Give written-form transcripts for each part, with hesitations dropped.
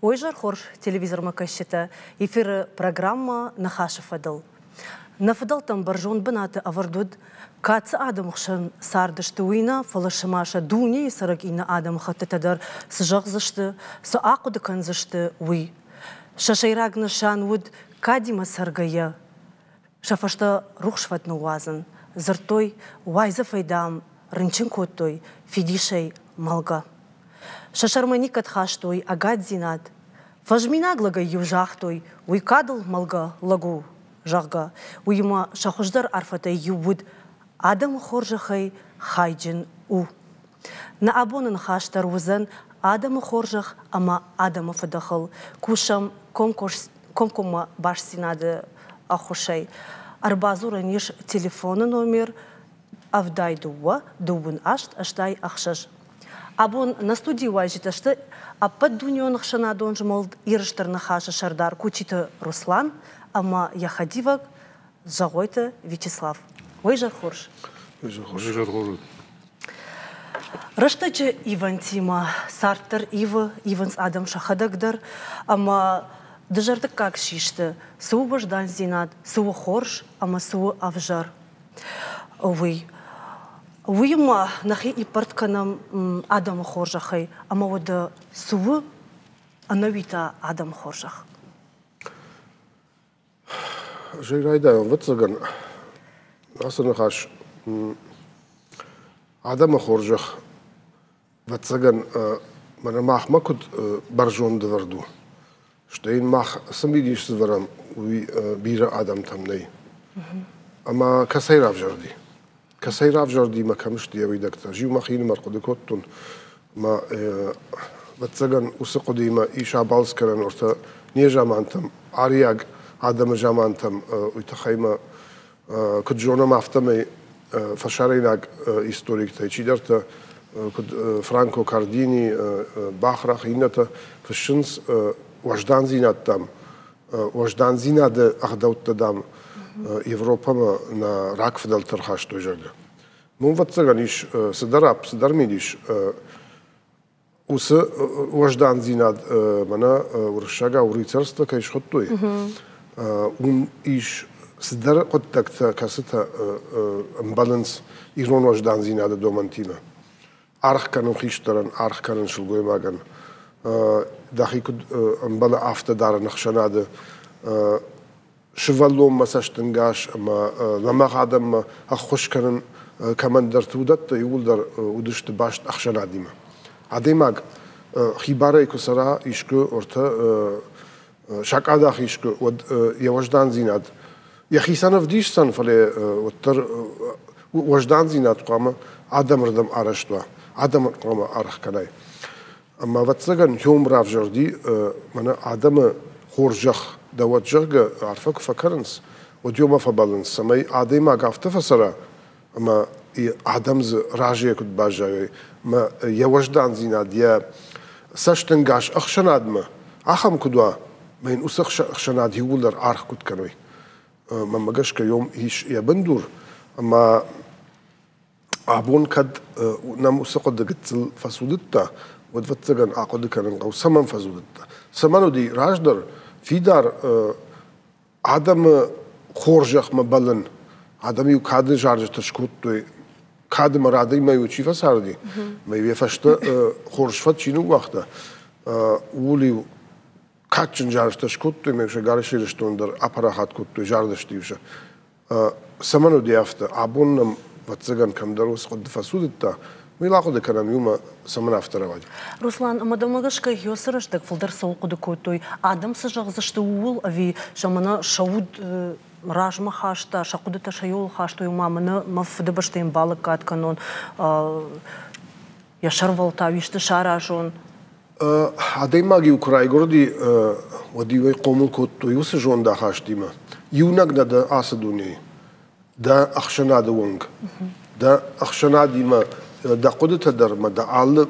Уый хорз телевизормӕ кӕсджытӕ, эфиры программӕ «Ныхасы фӕдыл». Нӕ фыдӕлтӕм бӕрзонд бынаты ӕвӕрд уыд, кӕцы адӕмы хсӕн цардысты, уый нӕ, фӕлӕ цыма сӕ дунейы цӕрӕг иннӕ адӕмыхӕттытӕ дӕр цы зӕгъдзысты, цы ахъуыды кӕндзысты, уый. Сӕ сӕйраг нысан уыд кадимӕ цӕргӕйӕ сӕ фӕстӕ рухс фӕд ныууадзын. Дзырдтой, уайдзӕфӕй, дам, рынчын кодтой, фидисӕй мӕлгӕ. Сӕ сӕрмӕ никӕд хастой ӕгаддзинад. Фӕзминаг лӕгӕй-иу загътой, уый кадыл мӕлгӕ лӕг у, зӕгъгӕ. Уыимӕ сӕ хуыздӕр арфӕтӕй иу уыд адӕмы хорзӕхӕй хайджын у. Нӕ абоны ныхас дӕр уыдзӕн адӕмы хорзӕх ӕмӕ адӕмы фыдӕхыл. Кусӕм комкоммӕ бастдзинады ӕххуысӕй. Ӕрбадзурӕн ис телефоны номер 72 28 86. Абон нӕ студийы уазджытӕ сты ӕппӕтдунеон ӕхсӕнадон змӕлд Иры Стыр Ныхасы сӕрдар Кучиты Руслан ӕмӕ йӕ хӕдивӕг Зӕгъойты Вячеслав. Уый изӕр хорз. Изӕр хорз. Рӕстӕджы ивӕнтимӕ цард дӕр ивы, ивынц адӕм сӕхӕдӕг дӕр, ӕмӕ дызӕрдыггаг систы, цы у уӕздандзинад, цы у хорз ӕмӕ цы у ӕвзӕр. Уый. Уыимӕ нӕхи иппӕрд кӕнӕм адӕмы хорзӕхӕй, ӕмӕ уӕдӕ цы у ӕнӕуи та адӕмы хорзӕх? Ӕз райдайон, ӕвӕццӕгӕн, ацы ныхас адӕмы хорзӕх, ӕвӕццӕгӕн, мӕнӕ махмӕ куыд бӕрзонд ӕвӕрд у, стӕй йын мах цы мидис сӕвӕрӕм, уый бирӕ адӕмтӕм нӕй. Ӕмӕ кӕцӕй равзӕрди? Кӕцӕй равзӕрди мӕ кӕм сты йӕ уидӕгтӕ? Ӕз-иу мӕхинымӕр хъуыды кодтон, ӕмӕ ӕвӕццӕгӕн, уыцы хъуыдыимӕ ис абалц кӕнӕн ортӕ незамантӕм, ариаг адӕмы замантӕм, уый тыххӕй мӕ куыд зонӕм, афтӕмӕй фӕсарӕйнаг историктӕй чидӕртӕ, куыд Франко Кардини, Бахрах, иннӕтӕ фыссынц уӕздандзинӕдтӕм, уӕздандзинады ӕгъдӕуттӕ, дам, Европӕмӕ нӕ рагфыдӕлтӕ ӕрхастой, зӕгъгӕ. Уым, ӕвӕццӕгӕн, ис цыдӕр апп, цыдӕр мидис. Уыцы уӕздандзинад мӕнӕ уырыссагау рыцарство кӕй схуыдтой, уым ис цыдӕр хъуыддӕгтӕ, кӕцытӕ ӕмбӕлынц ирон уӕздандзинады домӕнтимӕ. Аргъ кӕнын хистӕрӕн, аргъ кӕнын сылгоймагӕн, дӕхи куыд ӕмбӕлы, афтӕ дарын ӕхсӕнады, сывӕллонмӕ цӕстӕнгас ӕмӕ лӕмӕгъ адӕммӕ ӕххуыс кӕнын кӕмӕндӕрты, уыдӕттӕ иууылдӕр уыдысты баст ӕхсӕнадимӕ. Адӕймаг хибарӕй куы цӕра искуы ортӕ сакъадах искуы, уӕд йӕ уӕздандзинад йӕхицӕн ӕвдисдзӕн, фӕлӕ уӕддӕр уӕздандзинад хъуамӕ адӕмырдӕм арӕзт уа, адӕмӕн хъуамӕ аргъ кӕнай. Ӕмӕ, ӕвӕццӕгӕн, хьом равзӕрди мӕнӕ адӕмы хорзӕх дӕ уӕд, зӕгъгӕ, арфӕ куы фӕкӕнынц, уӕд ёмӕ фӕбӕллынц, цӕмӕй адӕймаг афтӕ фӕцӕра, ӕмӕ адӕм дзы разыйӕ куыд баззайой, ӕмӕ йӕ уӕздандзинад, йӕ цӕстӕнгас ӕхсӕнадмӕ ахӕм куыд уа, ӕмӕ йын уыцы ӕхсӕнад иууылдӕр аргъ куыд кӕной. Мӕнмӕ гӕсгӕ, йом ис йӕ бындур, ӕмӕ абон кӕд нӕм уыцы хъуыды гыццыл фӕцудыдта, уӕд, ӕвӕццӕгӕн, ахъуыды кӕнын хъӕуы, цӕмӕн фӕцудыдта. Цӕмӕн уыди раздӕр фидар адӕмы хорзӕхмӕ бӕллын, адӕм-иу кады зарджытӕ скодтой, кад ӕмӕ радӕй-ма-иу чи фӕцарди, ӕмӕ-иу йӕ фӕстӕ хорз фӕд чи ныууагъта, ууыл-иу кадджын зарджытӕ скодтой, ӕмӕ сӕ Гарысы Ирыстон дӕр апарахат кодтой, зарыдысты-иу сӕ. Цӕмӕн уыди афтӕ? Абон нӕм, ӕвӕццӕгӕн, кӕмдӕр уыцы хъуыды фӕцудыдта. Уый ахъуыды кӕнӕм иумӕ, цӕмӕн афтӕ рауади. Руслан, ӕмӕ дӕумӕ гӕсгӕ уыцы рӕстӕг фылдӕр цӕуыл хъуыды кодтой? Адӕм цы зӕгъдзысты, ууыл ӕви сӕ мӕнӕ сӕ уд размӕ хаста, сӕ хъуыдытӕ сӕ иуыл хастой, ома мӕнӕ мӕ фыдыбӕстӕйӕн балӕггад кӕнон, йӕ сӕрвӕлтау исты саразон? Адӕймаг-иу куы райгуырди, уӕд-иу ӕй хъомыл кодтой уыцы зондахастимӕ. Иунӕг нӕ дӕ ацы дунейы, дӕ ӕхсӕнады онг. Дӕ ӕхсӕнадимӕ дӕ хъуыдытӕ дӕр ӕмӕ дӕ алы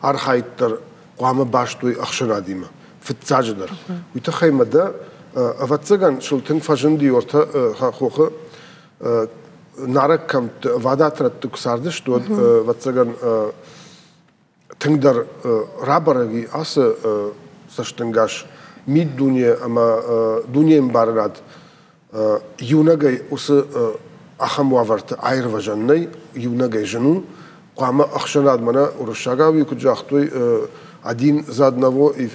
архайд дӕр хъуамӕ баст уой ӕхсӕнадимӕ, фыццаджыдӕр. Уый тыххӕй ма дӕ, ӕвӕццӕгӕн, сыл тынг фӕзынди ортӕ хохы нарӕг кӕмтты, ӕвадат рӕтты куы цардысты, уӕд, ӕвӕццӕгӕн, тынгдӕр рабӕрӕг и ацы цӕстӕнгас, миддуне ӕмӕ дунеӕмбарынад иунӕгӕй уыцы ахӕм уавӕрты аирвӕзӕн нӕй, иунӕгӕй зын у. Хъуамӕ ӕхсӕнад мӕнӕ уырыссагау куыд загътой, один за одного и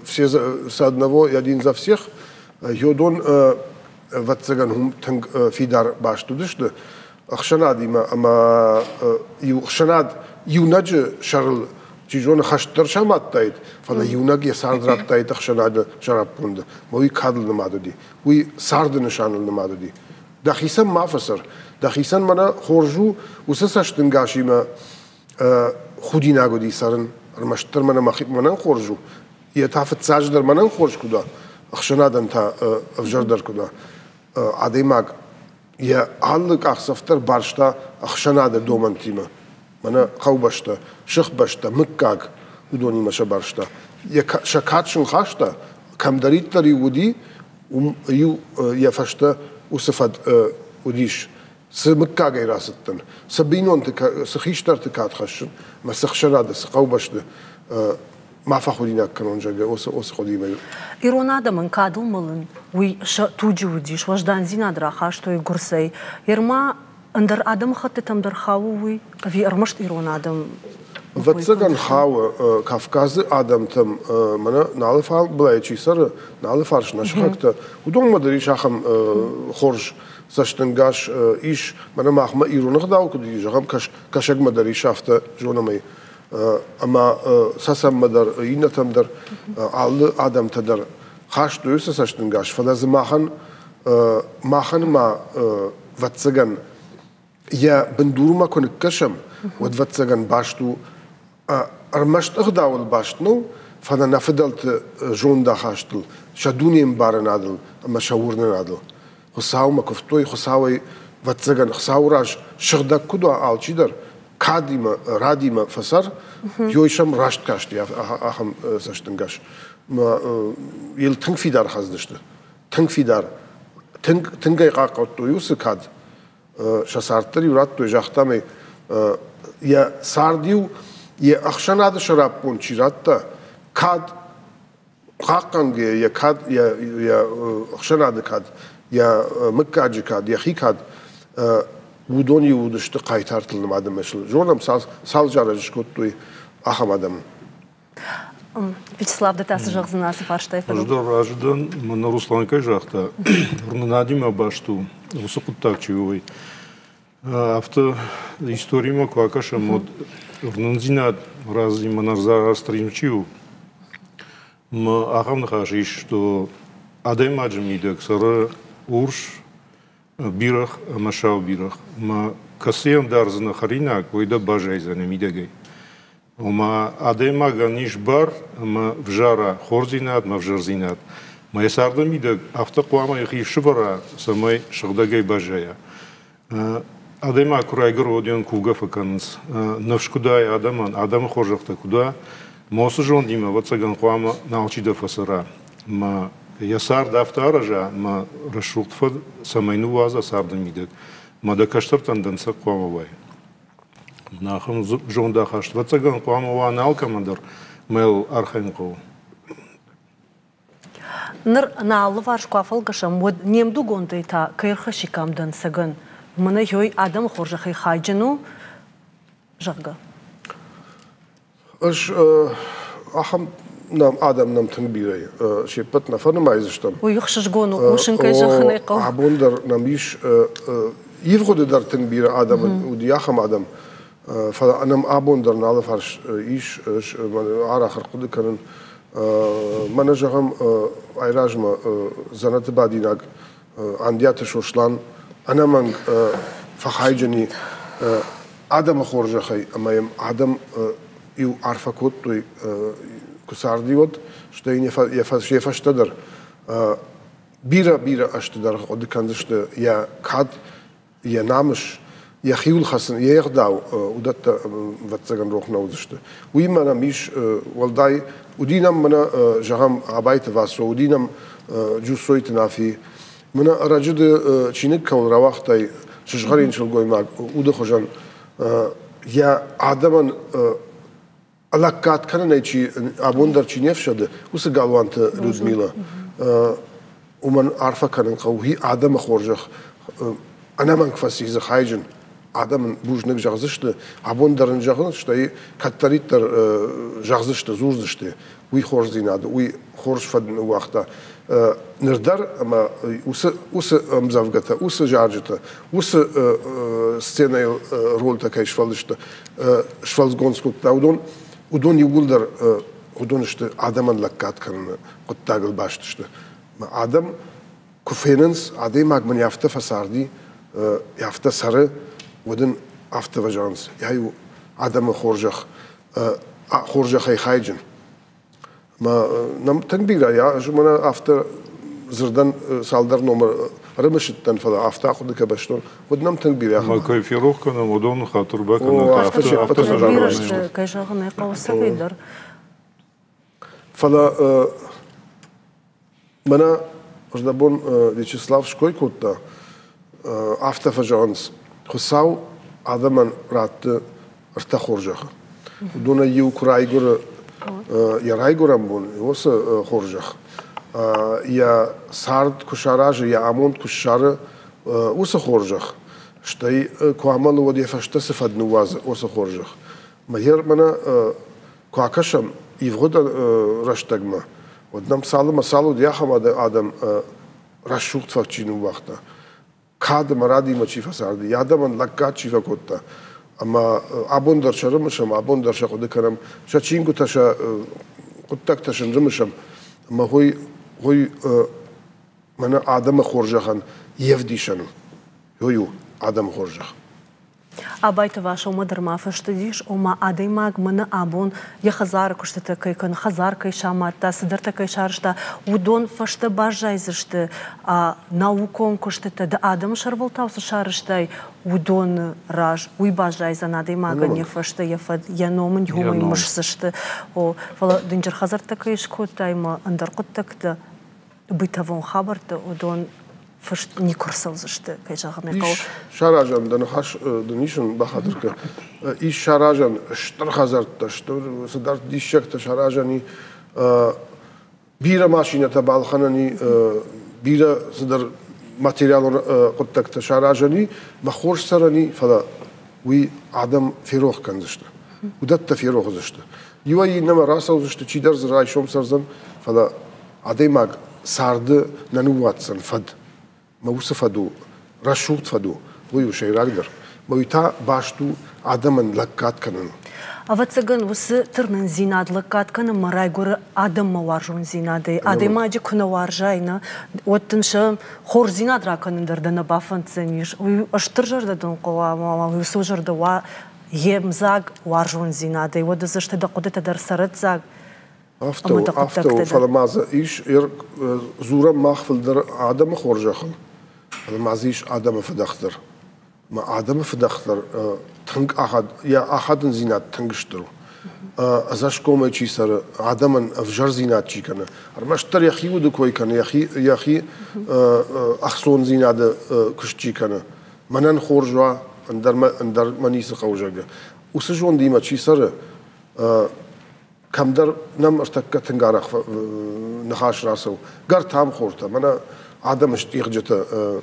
все за одного и один за всех, йодон ӕвӕццӕгӕн уым тынг фидар баст уыдысты ӕхсӕнадимӕ ӕмӕ иу ӕхсӕнад иунӕджы сӕрыл чи зоны хӕст дӕр самадтаид, фӕлӕ иунӕг йӕ цард радтаид ӕхсӕнады сӕраппонды. Мӕ уый кадыл нымад уыди, уый царды нысаныл нымад уыди. Дӕхицӕн ма фӕцӕр, дӕхицӕн мӕнӕ хорз у, уыцы цӕстынгасимӕ худинаг уыди цӕрын. Ӕрмӕстдӕр мӕнӕ мӕнӕн хорз у, йе та фыццаджыдӕр мӕнӕн хорз куыд уа, ӕхсӕнадӕн та ӕвзӕрдӕр куыд уа. Адӕймаг йӕ алы къахдзӕф дӕр барста ӕхсӕнады домӕнтимӕ. Мӕнӕ хъӕубӕстӕ, сыхбӕстӕ, мыггаг, уыдонимӕ сӕ барста. Йӕ сӕ кад сын хаста, кӕмдӕриддӕр-иу уыди, уым-иу йӕ фӕстӕ уыцы фӕд уыдис. Цы мыггагӕй рацыдтӕн, цы бинонты, цы хистӕрты кад хӕссын, мӕ цы хсӕнады, цы хъӕубӕсты ма фӕхудинаг кӕнон, зӕгъгӕ, уыцы хъуыдыимӕ. Ирон адӕмӕн кадыл мӕлын, уый сӕ туджы уыдис, уӕздандзинад рахастой гуырцӕй. Ерма ӕндӕр адӕмыхӕттытӕм дӕр хауы уый, ӕви ӕрмӕст ирон адӕм? Ӕвӕццӕгӕн хауы Кавказы адӕмтӕм, мӕнӕ Налы фалбылӕй чи цӕры, Налы фарс нӕ сыхӕгтӕ, уыдонмӕ дӕр ис ахӕм хорз цӕстӕнгас ис. Мӕнӕ махмӕ ирон ӕгъдау куыд и, зӕгъӕм, кӕсӕгмӕ дӕр ис афтӕ зонӕм ӕй. Ӕмӕ цӕцӕнмӕ дӕр, иннӕтӕм дӕр, алы адӕмтӕ дӕр хастой уыцы цӕстӕнгас, фӕлӕ дзы махӕн, махӕн ма, ӕвӕццӕгӕн, йӕ бындурмӕ куы ныккӕсӕм, уӕд, ӕвӕццӕгӕн, баст у ӕрмӕст ӕгъдауыл баст нӕу, фӕлӕ нӕ фыдӕлты зондахастыл, сӕ дунеӕмбарынадыл ӕмӕ сӕ уырнынадыл. Хуыцаумӕ куывтой, Хуыцауӕй, ӕвӕццӕгӕн, Хуыцауы раз сыгъдӕг куыд уа алчидӕр, кадимӕ, радимӕ фӕцӕр, ёй сӕм раст касти ахӕм цӕстӕнгас. Йыл тынг фидар хӕцдысты, тынг фидар, тынг, тынгӕй хъахъхъӕдтой уыцы кад. Сӕ цард дӕр-иу радтой, загътам ӕй, йӕ цард-иу йӕ ӕхсӕнады сӕраппонд чи радта, кад хъахъхъӕнгӕ йӕ кад, йӕ ӕхсӕнады кад, йӕ мыггаджы кад, йӕхи кад, уыдон-иу уыдысты хъайтартыл нымад ӕмӕ сыл зонӕм, цал зарӕджы скодтой ахӕм адӕм. Вячеслав, ды та цы зӕгъдзынӕ ацы фарстайы фӕдыл? Ӕз дӕр разы дӕн, мӕнӕ Руслан кӕй загъта, уырнынадимӕ баст у, уыцы хъуыддаг чи у, уый. Афтӕ историмӕ куы акӕсӕм, уӕд уырнындзинад разимӕ Зороастризм чи у, ахӕм ныхас ис, что адӕймаджы мидӕг цӕры урс бирӕгъ ӕмӕ сау бирӕгъ. Ӕмӕ кӕцыйӕн дардзынӕ хӕринаг, уый дӕ баззайдзӕн мидӕгӕй. Ома адӕймагӕн ис бар ӕмӕ взара хорздзинад ӕмӕ ӕвзӕрдзинад. Мӕ йӕ царды мидӕг афтӕ хъуамӕ йӕхи сывӕра, цӕмӕй сыгъдӕгӕй баззайа. Адӕймаг куы райгуыры, уӕд йын кувгӕ фӕкӕнынц. Ныфс куыд ай адӕмӕн, адӕмы хорзӕхтӕ куыд уа, Мосы зондимӕ, ӕвӕццӕгӕн, хъуамӕ алчидӕр фӕцӕра. Мӕ йӕ цард афтӕ араза, мӕ рӕсугъд фӕд цӕмӕй ныууадза царды мидӕг, мӕ дӕ кӕстӕртӕн дӕнцӕг хъуамӕ уай. Ахӕм зондахаст, ӕвӕццӕгӕн, хъуамӕ уа нӕ алкӕмӕн дӕр, мӕ йыл архайын хъӕуы. Ныр нӕ алыварс куы афӕлгӕсӕм, уӕд не мдугонтӕй та кӕй ӕрхӕссиккам дӕнцӕгӕн? Мӕнӕ ёй адӕмы хорзӕхӕй хайджын у, зӕгъгӕ. Ӕз ахӕм нӕм адӕм нӕм тынг бирӕ се ппӕт нӕ фӕнымайдзыстӕм. Уый ӕхсызгон у, хъусын кӕй зӕгъын ӕй хъӕуы. Абон дӕр нӕм ис, ивгъуыды дӕр тынг бирӕ адӕм уыди ахӕм адӕм, фӕлӕ нӕм абон дӕр нӕ алыфарс ис, арӕх ӕрхъуыды кӕнын. Мӕнӕ зӕгъӕм, айразмӕ дзӕнӕты бадинаг Андиаты Сослан ӕнӕмӕнг фӕхайджын и адӕмы хорзӕхӕй ӕмӕ йӕм адӕм иу арфӕ кодтой, куы царди, уӕд, стӕй йӕ фӕстӕ дӕр бирӕ-бирӕ ӕзты дӕргъы хъуыды кӕндзысты йӕ кад, йӕ намыс, йӕхиуыл хӕцын, йе гъдау, уыдӕттӕ, ӕвӕццӕгӕн, рох нӕ уыдзысты. Уыимӕ нӕм ис уӕлдай, уыди нӕм мӕнӕ, зӕгъӕм, Абайты Васо, уыди нӕм Джусойты Нафи. Мӕнӕ ӕрӕджы ды чиныг кӕуыл рауагътай, сызгъӕрин сылгоймаг уды хуызӕн, йӕ адӕмӕн Лӕггад кӕнынӕй чи абон дӕр чи не фсӕды, уыцы Галуанты Людмила. Уымӕн арфӕ кӕнын хъӕуы адӕмы хорзӕх ӕнӕмӕнг фӕци дзы хайджын. Адӕм ын бузныг зӕгъдзысты, абон дӕр ын зӕгъынц, стӕй кӕддӕриддӕр зӕгъдзысты, дзурдзысты, уый хорздзинад, уый хорз фӕд ныууагъта. Ныр дӕр ӕмӕ уыцы ӕмдзӕвгӕтӕ, уыцы зарджытӕ, уыцы сценӕйыл рольтӕ кӕй сфӕлдыста, сфӕлдгонц кодта, уыдон иууылдӕр уыдон сты адӕмӕн лӕггад кӕныны хъуыддагыл баст сты. Адӕм куы фенынц, адӕймаг мын афтӕ фӕцарди, афтӕ цӕры, уӕд ын афтӕ фӕзӕгъынц, ай у адӕмы хорзӕх, хорзӕхӕй хайджын. Нӕм тынг бирӕ, ӕз мӕнӕ афтӕ дзырдӕн цалдӕр номыр ӕрымысыдтӕн, фӕлӕ афтӕ ахъуыды кӕ бӕстон, уӕд нӕм тынг бирӕ. Ӕмӕ кӕй ферох кӕнӕм, уыдоны хатыр бакӕнӕм. Афтӕ се ппӕты зӕгъын. Кӕй зӕгъын ӕй хъӕуы, цӕгӕй дӕр. Фӕлӕ мӕнӕ ӕрдӕбон Вячеслав ской кодта, афтӕ фӕзӕгъынц, Хуыцау адӕмӕн ратты ӕртӕ хорзӕхы. Уыдонӕй иу куы райгуыры йӕ райгуырӕн бон, уыцы хорзӕх, йӕ цард куы саразы, йӕ амонд куы ссары, уыцы хорзӕх, стӕй куы амӕлы, уӕд йӕ фӕстӕ цы фӕд ныууадзы, уыцы хорзӕх. Мӕнӕ куы акӕсӕм ивгъуыд рӕстӕгмӕ, уӕд нӕм цалынмӕ цал уыди ахӕм адӕм рӕсугъд фӕд чи ныууагъта, кад ӕмӕ радимӕ чи фӕцарди, йӕ адӕмӕн лӕггад чи фӕкодта. Ӕмӕ абон дӕр сӕ рымысӕм, абон дӕр сӕ хъуыды кӕнӕм, сӕ чингуытӕ, сӕ хъуыддӕгтӕ сын рымысӕм. Ӕмӕ уый мӕнӕ адӕмы хорзӕхӕн йе вдисӕн у. Уый у адӕмы хорзӕх. Абайты Васомӕ дӕр ма фӕстыдис, ома адӕймаг мӕнӕ абон йӕ хӕдзары куыстытӕ кӕй кӕны, хӕдзар кӕй самадта, цыдӕртӕ кӕй сарӕзта, уыдон фӕстӕ баззайдзысты наукон куыстытӕ, ды адӕмы сӕрвӕлтау цы сарӕзтай, уыдоны раз. Уый баззайдзӕн адӕймагӕн йӕ фӕстӕ, йӕ фӕд, йӕ ном ын уымӕй мысдзысты. О, фӕлӕ дынджыр хӕдзӕрттӕ кӕй скодтай ӕмӕ ӕндӕр хъуыддӕгтӕ, бытовон хабӕрттӕ, уыдон фыст никуы рцӕудзысты, кӕй зӕгъын ӕй хъӕуы. Ис саразӕн, дӕ ныхас дын исын, бахатыр кӕн. Ис саразӕн стыр хӕдзӕрттӕ, стыр цыдӕр диссӕгтӕ саразӕн и, бирӕ машинӕтӕ балхӕнӕн и, бирӕ цыдӕр материалон хъуыддӕгтӕ саразӕн и, мӕ хорз цӕрӕн и, фӕлӕ уый адӕм ферох кӕндзысты. Уыдӕттӕ ферох уыдзысты. Иуӕй иннӕмӕ рацӕудзысты, чидӕр дзы райсом цӕрдзӕн, фӕлӕ адӕймаг царды нӕ ныууадздзӕн фӕд. Мӕ уыцы фӕд у, рӕсугъд фӕд у, уый у сӕйрагдӕр. Мӕ уый та баст у адӕмӕн лӕггад кӕнын. Ӕвӕццӕгӕн, уыцы тырнындзинад лӕггад кӕнынмӕ райгуыры адӕммӕ уарзондзинадӕй. Адӕймаджы куы нӕ уарзай, нӕ, уӕд дын сӕ хорздзинад ракӕнын дӕр дӕ нӕ бафӕнддзӕнис. Уый стыр зӕрдӕ дын хъуы ӕмӕ уыцы зӕрдӕ уа йе мдзаг уарзондзинадӕй, уӕд уыдзысты дӕ хъуыдытӕ дӕр цӕрӕццаг. Афтӕ у, афтӕ у, фӕлӕ ма дзы ис, дзурӕм мах фылдӕр адӕмы хорзӕхыл, фӕлӕ ма дзы ис адӕмы фыдӕх дӕр. Мӕ адӕмы фыдӕх дӕр тынг ахад, йӕ ахадындзинад тынг стыр у. Ӕдзӕсгомӕй чи цӕры, адӕмӕн ӕвзӕрдзинад чи кӕны, ӕрмӕстдӕр йӕхи уды кой кӕны, йӕхи ӕхцондзинады куыст чи кӕны, мӕнӕн хорз уа, ӕндӕр мӕ ницы хъӕуы, зӕгъгӕ. Уыцы зондимӕ чи цӕры, кӕмдӕр нӕм ӕртӕккӕ тынг арӕх ныхас рацӕуы. Гӕртамхортӕ, мӕнӕ адӕмы стъигъджытӕ,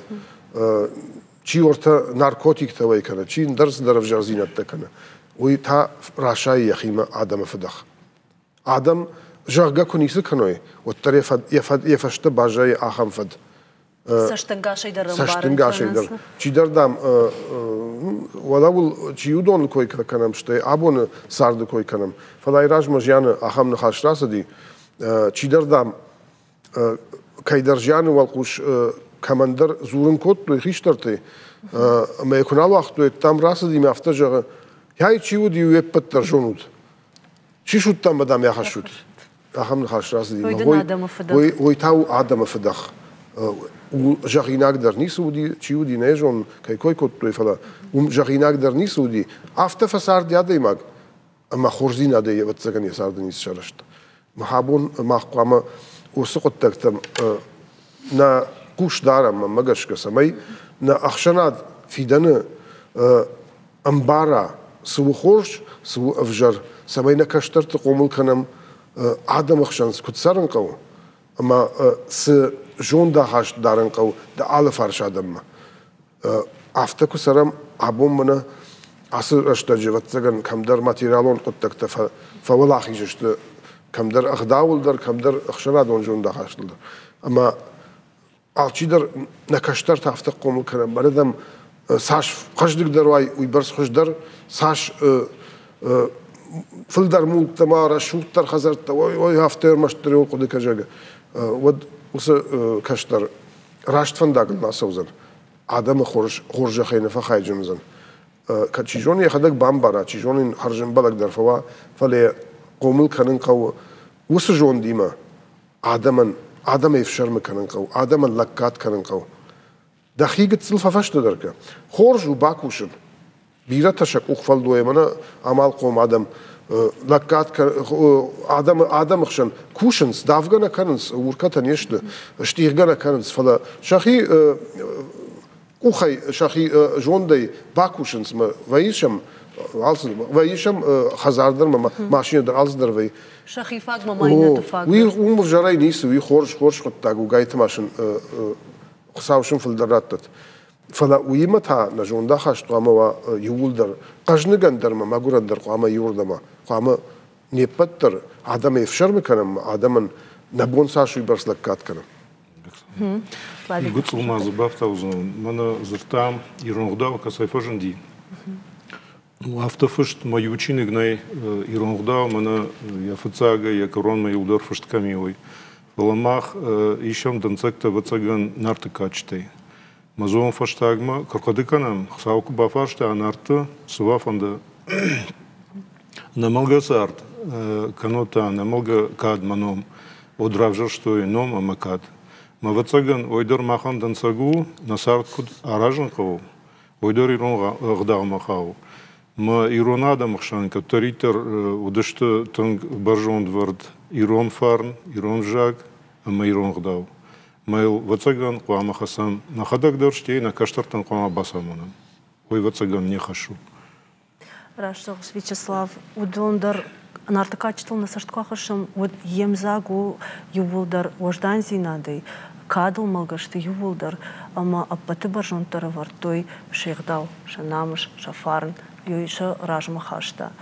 чи ортӕ наркотиктӕ уӕй кӕны, чи ӕндӕр цыдӕр ӕвзӕрдзинӕдтӕ кӕны, уый та расайы йӕхимӕ адӕмы фыдӕх. Адӕм, зӕгъгӕ, куы ницы кӕной, уӕддӕр йӕ фӕстӕ баззайы ахӕм фӕд. Цӕстӕнгасӕй дӕр Цӕстӕнгасӕй дӕр. Чидӕр, дам, уӕлӕуыл чи уыдоны кой кӕнӕм, стӕй абоны царды кой кӕнӕм. Фӕлӕ айразмӕ зианы ахӕм ныхас рацыди, чидӕр, дам, кӕйдӕр зианы уӕлхъус кӕмӕндӕр дзурын кодтой хистӕртӕй, ӕмӕ йӕ куы нал уагътой, дам, рацыди мӕ афтӕ зӕгъы, Ай чи уыди, уе ппӕт дӕр зонут. Чи суыдта ӕмӕ, дам, йӕ хӕссут. Ахӕм ныхас рацыди. Уый та у адӕмы фыдӕх. Зӕгъинаг дӕр ницы уыди, чи уыди, нӕ зонын, кӕй кой кодтой, фӕлӕ уым зӕгъинаг дӕр ницы уыди. Афтӕ фӕцарди адӕймаг, ӕмӕ хорздзинадӕй, ӕвӕццӕгӕн, йӕ царды ницы сарӕзта. Мах абон мах хъуамӕ уыцы хъуыддӕгтӕм нӕ хъус дарӕм, мӕнмӕ гӕсгӕ, цӕмӕй нӕ ӕхсӕнад фидӕны ӕмбара. цы у хорз, цы у ӕвзӕр, цӕмӕй нӕ кӕстӕрты хъомыл кӕнӕм адӕмы хсӕн куыд цӕрын хъӕуы ӕмӕ цы зондахаст дарын хъӕуы дӕ алыфарс адӕммӕ. Афтӕ куы цӕрӕм, абон мӕнӕ ацы рӕстӕджы, ӕвӕццӕгӕн, кӕмдӕр материалон хъуыддӕгтӕ фӕуӕлахиз сты, кӕмдӕр ӕгъдауыл дӕр, кӕмдӕр ӕхсӕнадон зондахастыл дӕр. Ӕмӕ алчидӕр нӕ кӕстӕртӕ афтӕ хъомыл кӕнӕм, мӕнӕ дӕм цас хъӕздыгдӕр уай, уыйбӕрц хуыздӕр, цас фылдӕр мулктӕ ма рӕсугъддӕр хӕдзӕрттӕ, ой, ой, афтӕ ӕрмӕстдӕр хъуыды кӕ, уӕд уыцы кӕстӕр раст фӕндагыл нӕ ацӕудзӕн, адӕмы хорзӕхӕй нӕ фӕхайджын уыдзӕн. Кӕд чи зоны йӕхӕдӕг бамбара, чи зоны йын хӕрзӕмбӕлӕг дӕр фӕуа, фӕлӕ хъомыл кӕнын хъӕуы уыцы зондимӕ, адӕмӕн, адӕмӕй ӕфсӕрмы кӕнын хъӕуы, адӕмӕн лӕггад кӕнын хъӕуы. Дӕхи гыццыл фӕфӕстӕдӕр кӕ. Хорз у бакусын. Бирӕтӕ сӕ къух фӕлдойӕ мӕнӕ амалхъом адӕм лӕггад адӕмы адӕмы хсӕн кусынц, давгӕ нӕ кӕнынц, уркӕтӕ не сты, стигъгӕ нӕ кӕнынц, фӕлӕ сӕхи къухӕй, сӕхи зондӕй бакусынц мӕ вӕййы сӕм алцы, вӕййы сӕм хӕдзар дӕр ӕмӕ машинӕ дӕр, алцы дӕр вӕййы. Сӕхи фаг ма иннӕты фаг. Уый уым ӕвзӕрӕй ницы, уый хорз, хорз хъуыддаг у, гайты ма сын Хуыцау сын фылдӕр раттӕд. Фӕлӕ уыимӕ та нӕ зондахаст хъуамӕ уа иууылдӕр хъӕзныгӕн дӕр ӕмӕ мӕгуырӕн дӕр хъуамӕ иуырдӕмӕ, хъуамӕ не ппӕт дӕр адӕмӕй ӕфсӕрмы кӕнӕм, адӕмӕн нӕ бон цас уыйбӕрц лӕггад кӕнӕм. Гуыцъыл ма дзы бафтаудзынӕн. Мӕнӕ дзырдтам, ирон ӕгъдау кӕцӕй фӕзынди. Афтӕ фыст мӕ иу чиныг нӕй ирон ӕгъдау, мӕнӕ йӕ фыццагӕй йӕ кӕронмӕ иуылдӕр фыст кӕм и, уый. Фӕлӕ мах исӕм дӕнцӕгтӕ, ӕвӕццӕгӕн, Нарты кадджытӕй. Мӕ зон фӕстагмӕ куы рхъуыды кӕнӕм, Хуыцау куы бафарста Нарты, цы уӕ фӕнды, ӕнӕмӕлгӕ цард кӕнод та ӕнӕмӕлгӕ кад мӕ ном, уӕд равзӕрстой ном ӕмӕ кад. Мӕ ӕвӕццӕгӕн, уый дӕр махӕн дӕнцӕг у, нӕ цард куыд аразын хъӕуы, уый дӕр ирон ӕгъдаумӕ хауы. Мӕ ирон адӕмы хсӕн кӕддӕриддӕр уыдысты тынг бӕрзондвӕрд ирон фарн, ирон взаг ӕмӕ ирон ӕгъдау. Мӕ йыл, ӕвӕццӕгӕн, хъуамӕ хӕцӕм нӕхӕдӕг дӕр, стӕй нӕ кӕстӕртӕн хъуамӕ бацамонӕм. Уый, ӕвӕццӕгӕн, не хӕс у. Раст зӕгъыс, Вячеслав, уыдон дӕр Нарты кадджытыл нӕ цӕст куы ахӕссӕм, уӕд йе мдзаг у иууылдӕр уӕздандзинадӕй, кадыл мӕлгӕ сты иууылдӕр ӕмӕ ӕппӕты бӕрзонддӕр ӕвӕрдтой се гъдау, сӕ намыс, сӕ фарн, уый сӕ размӕ хаста.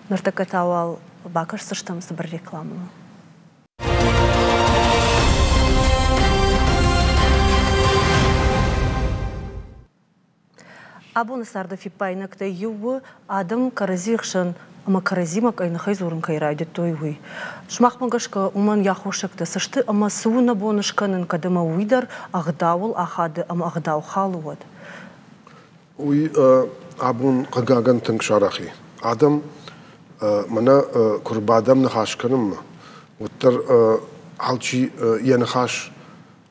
Ныртӕккӕ та уал бакӕсдзыстӕм цыбыр рекламӕмӕ. Абоны царды фиппаинӕгтӕй иу у, адӕм кӕрӕдзийы хсӕн ӕмӕ кӕрӕдзимӕ къӕйныхӕй дзурын кӕй райдыдтой, уый. Сымахмӕ гӕсгӕ уымӕн йӕ аххосӕгтӕ цы сты ӕмӕ цы у нӕ бон скӕнын, кӕд ӕмӕ уый дӕр ӕгъдауыл ахады ӕмӕ ӕгъдау халы, уӕд? Уый абон, хъыгагӕн, тынг сарӕх и. Адӕм мӕнӕ куы рбадӕм ныхас кӕнынмӕ, уӕддӕр алчи йӕ ныхас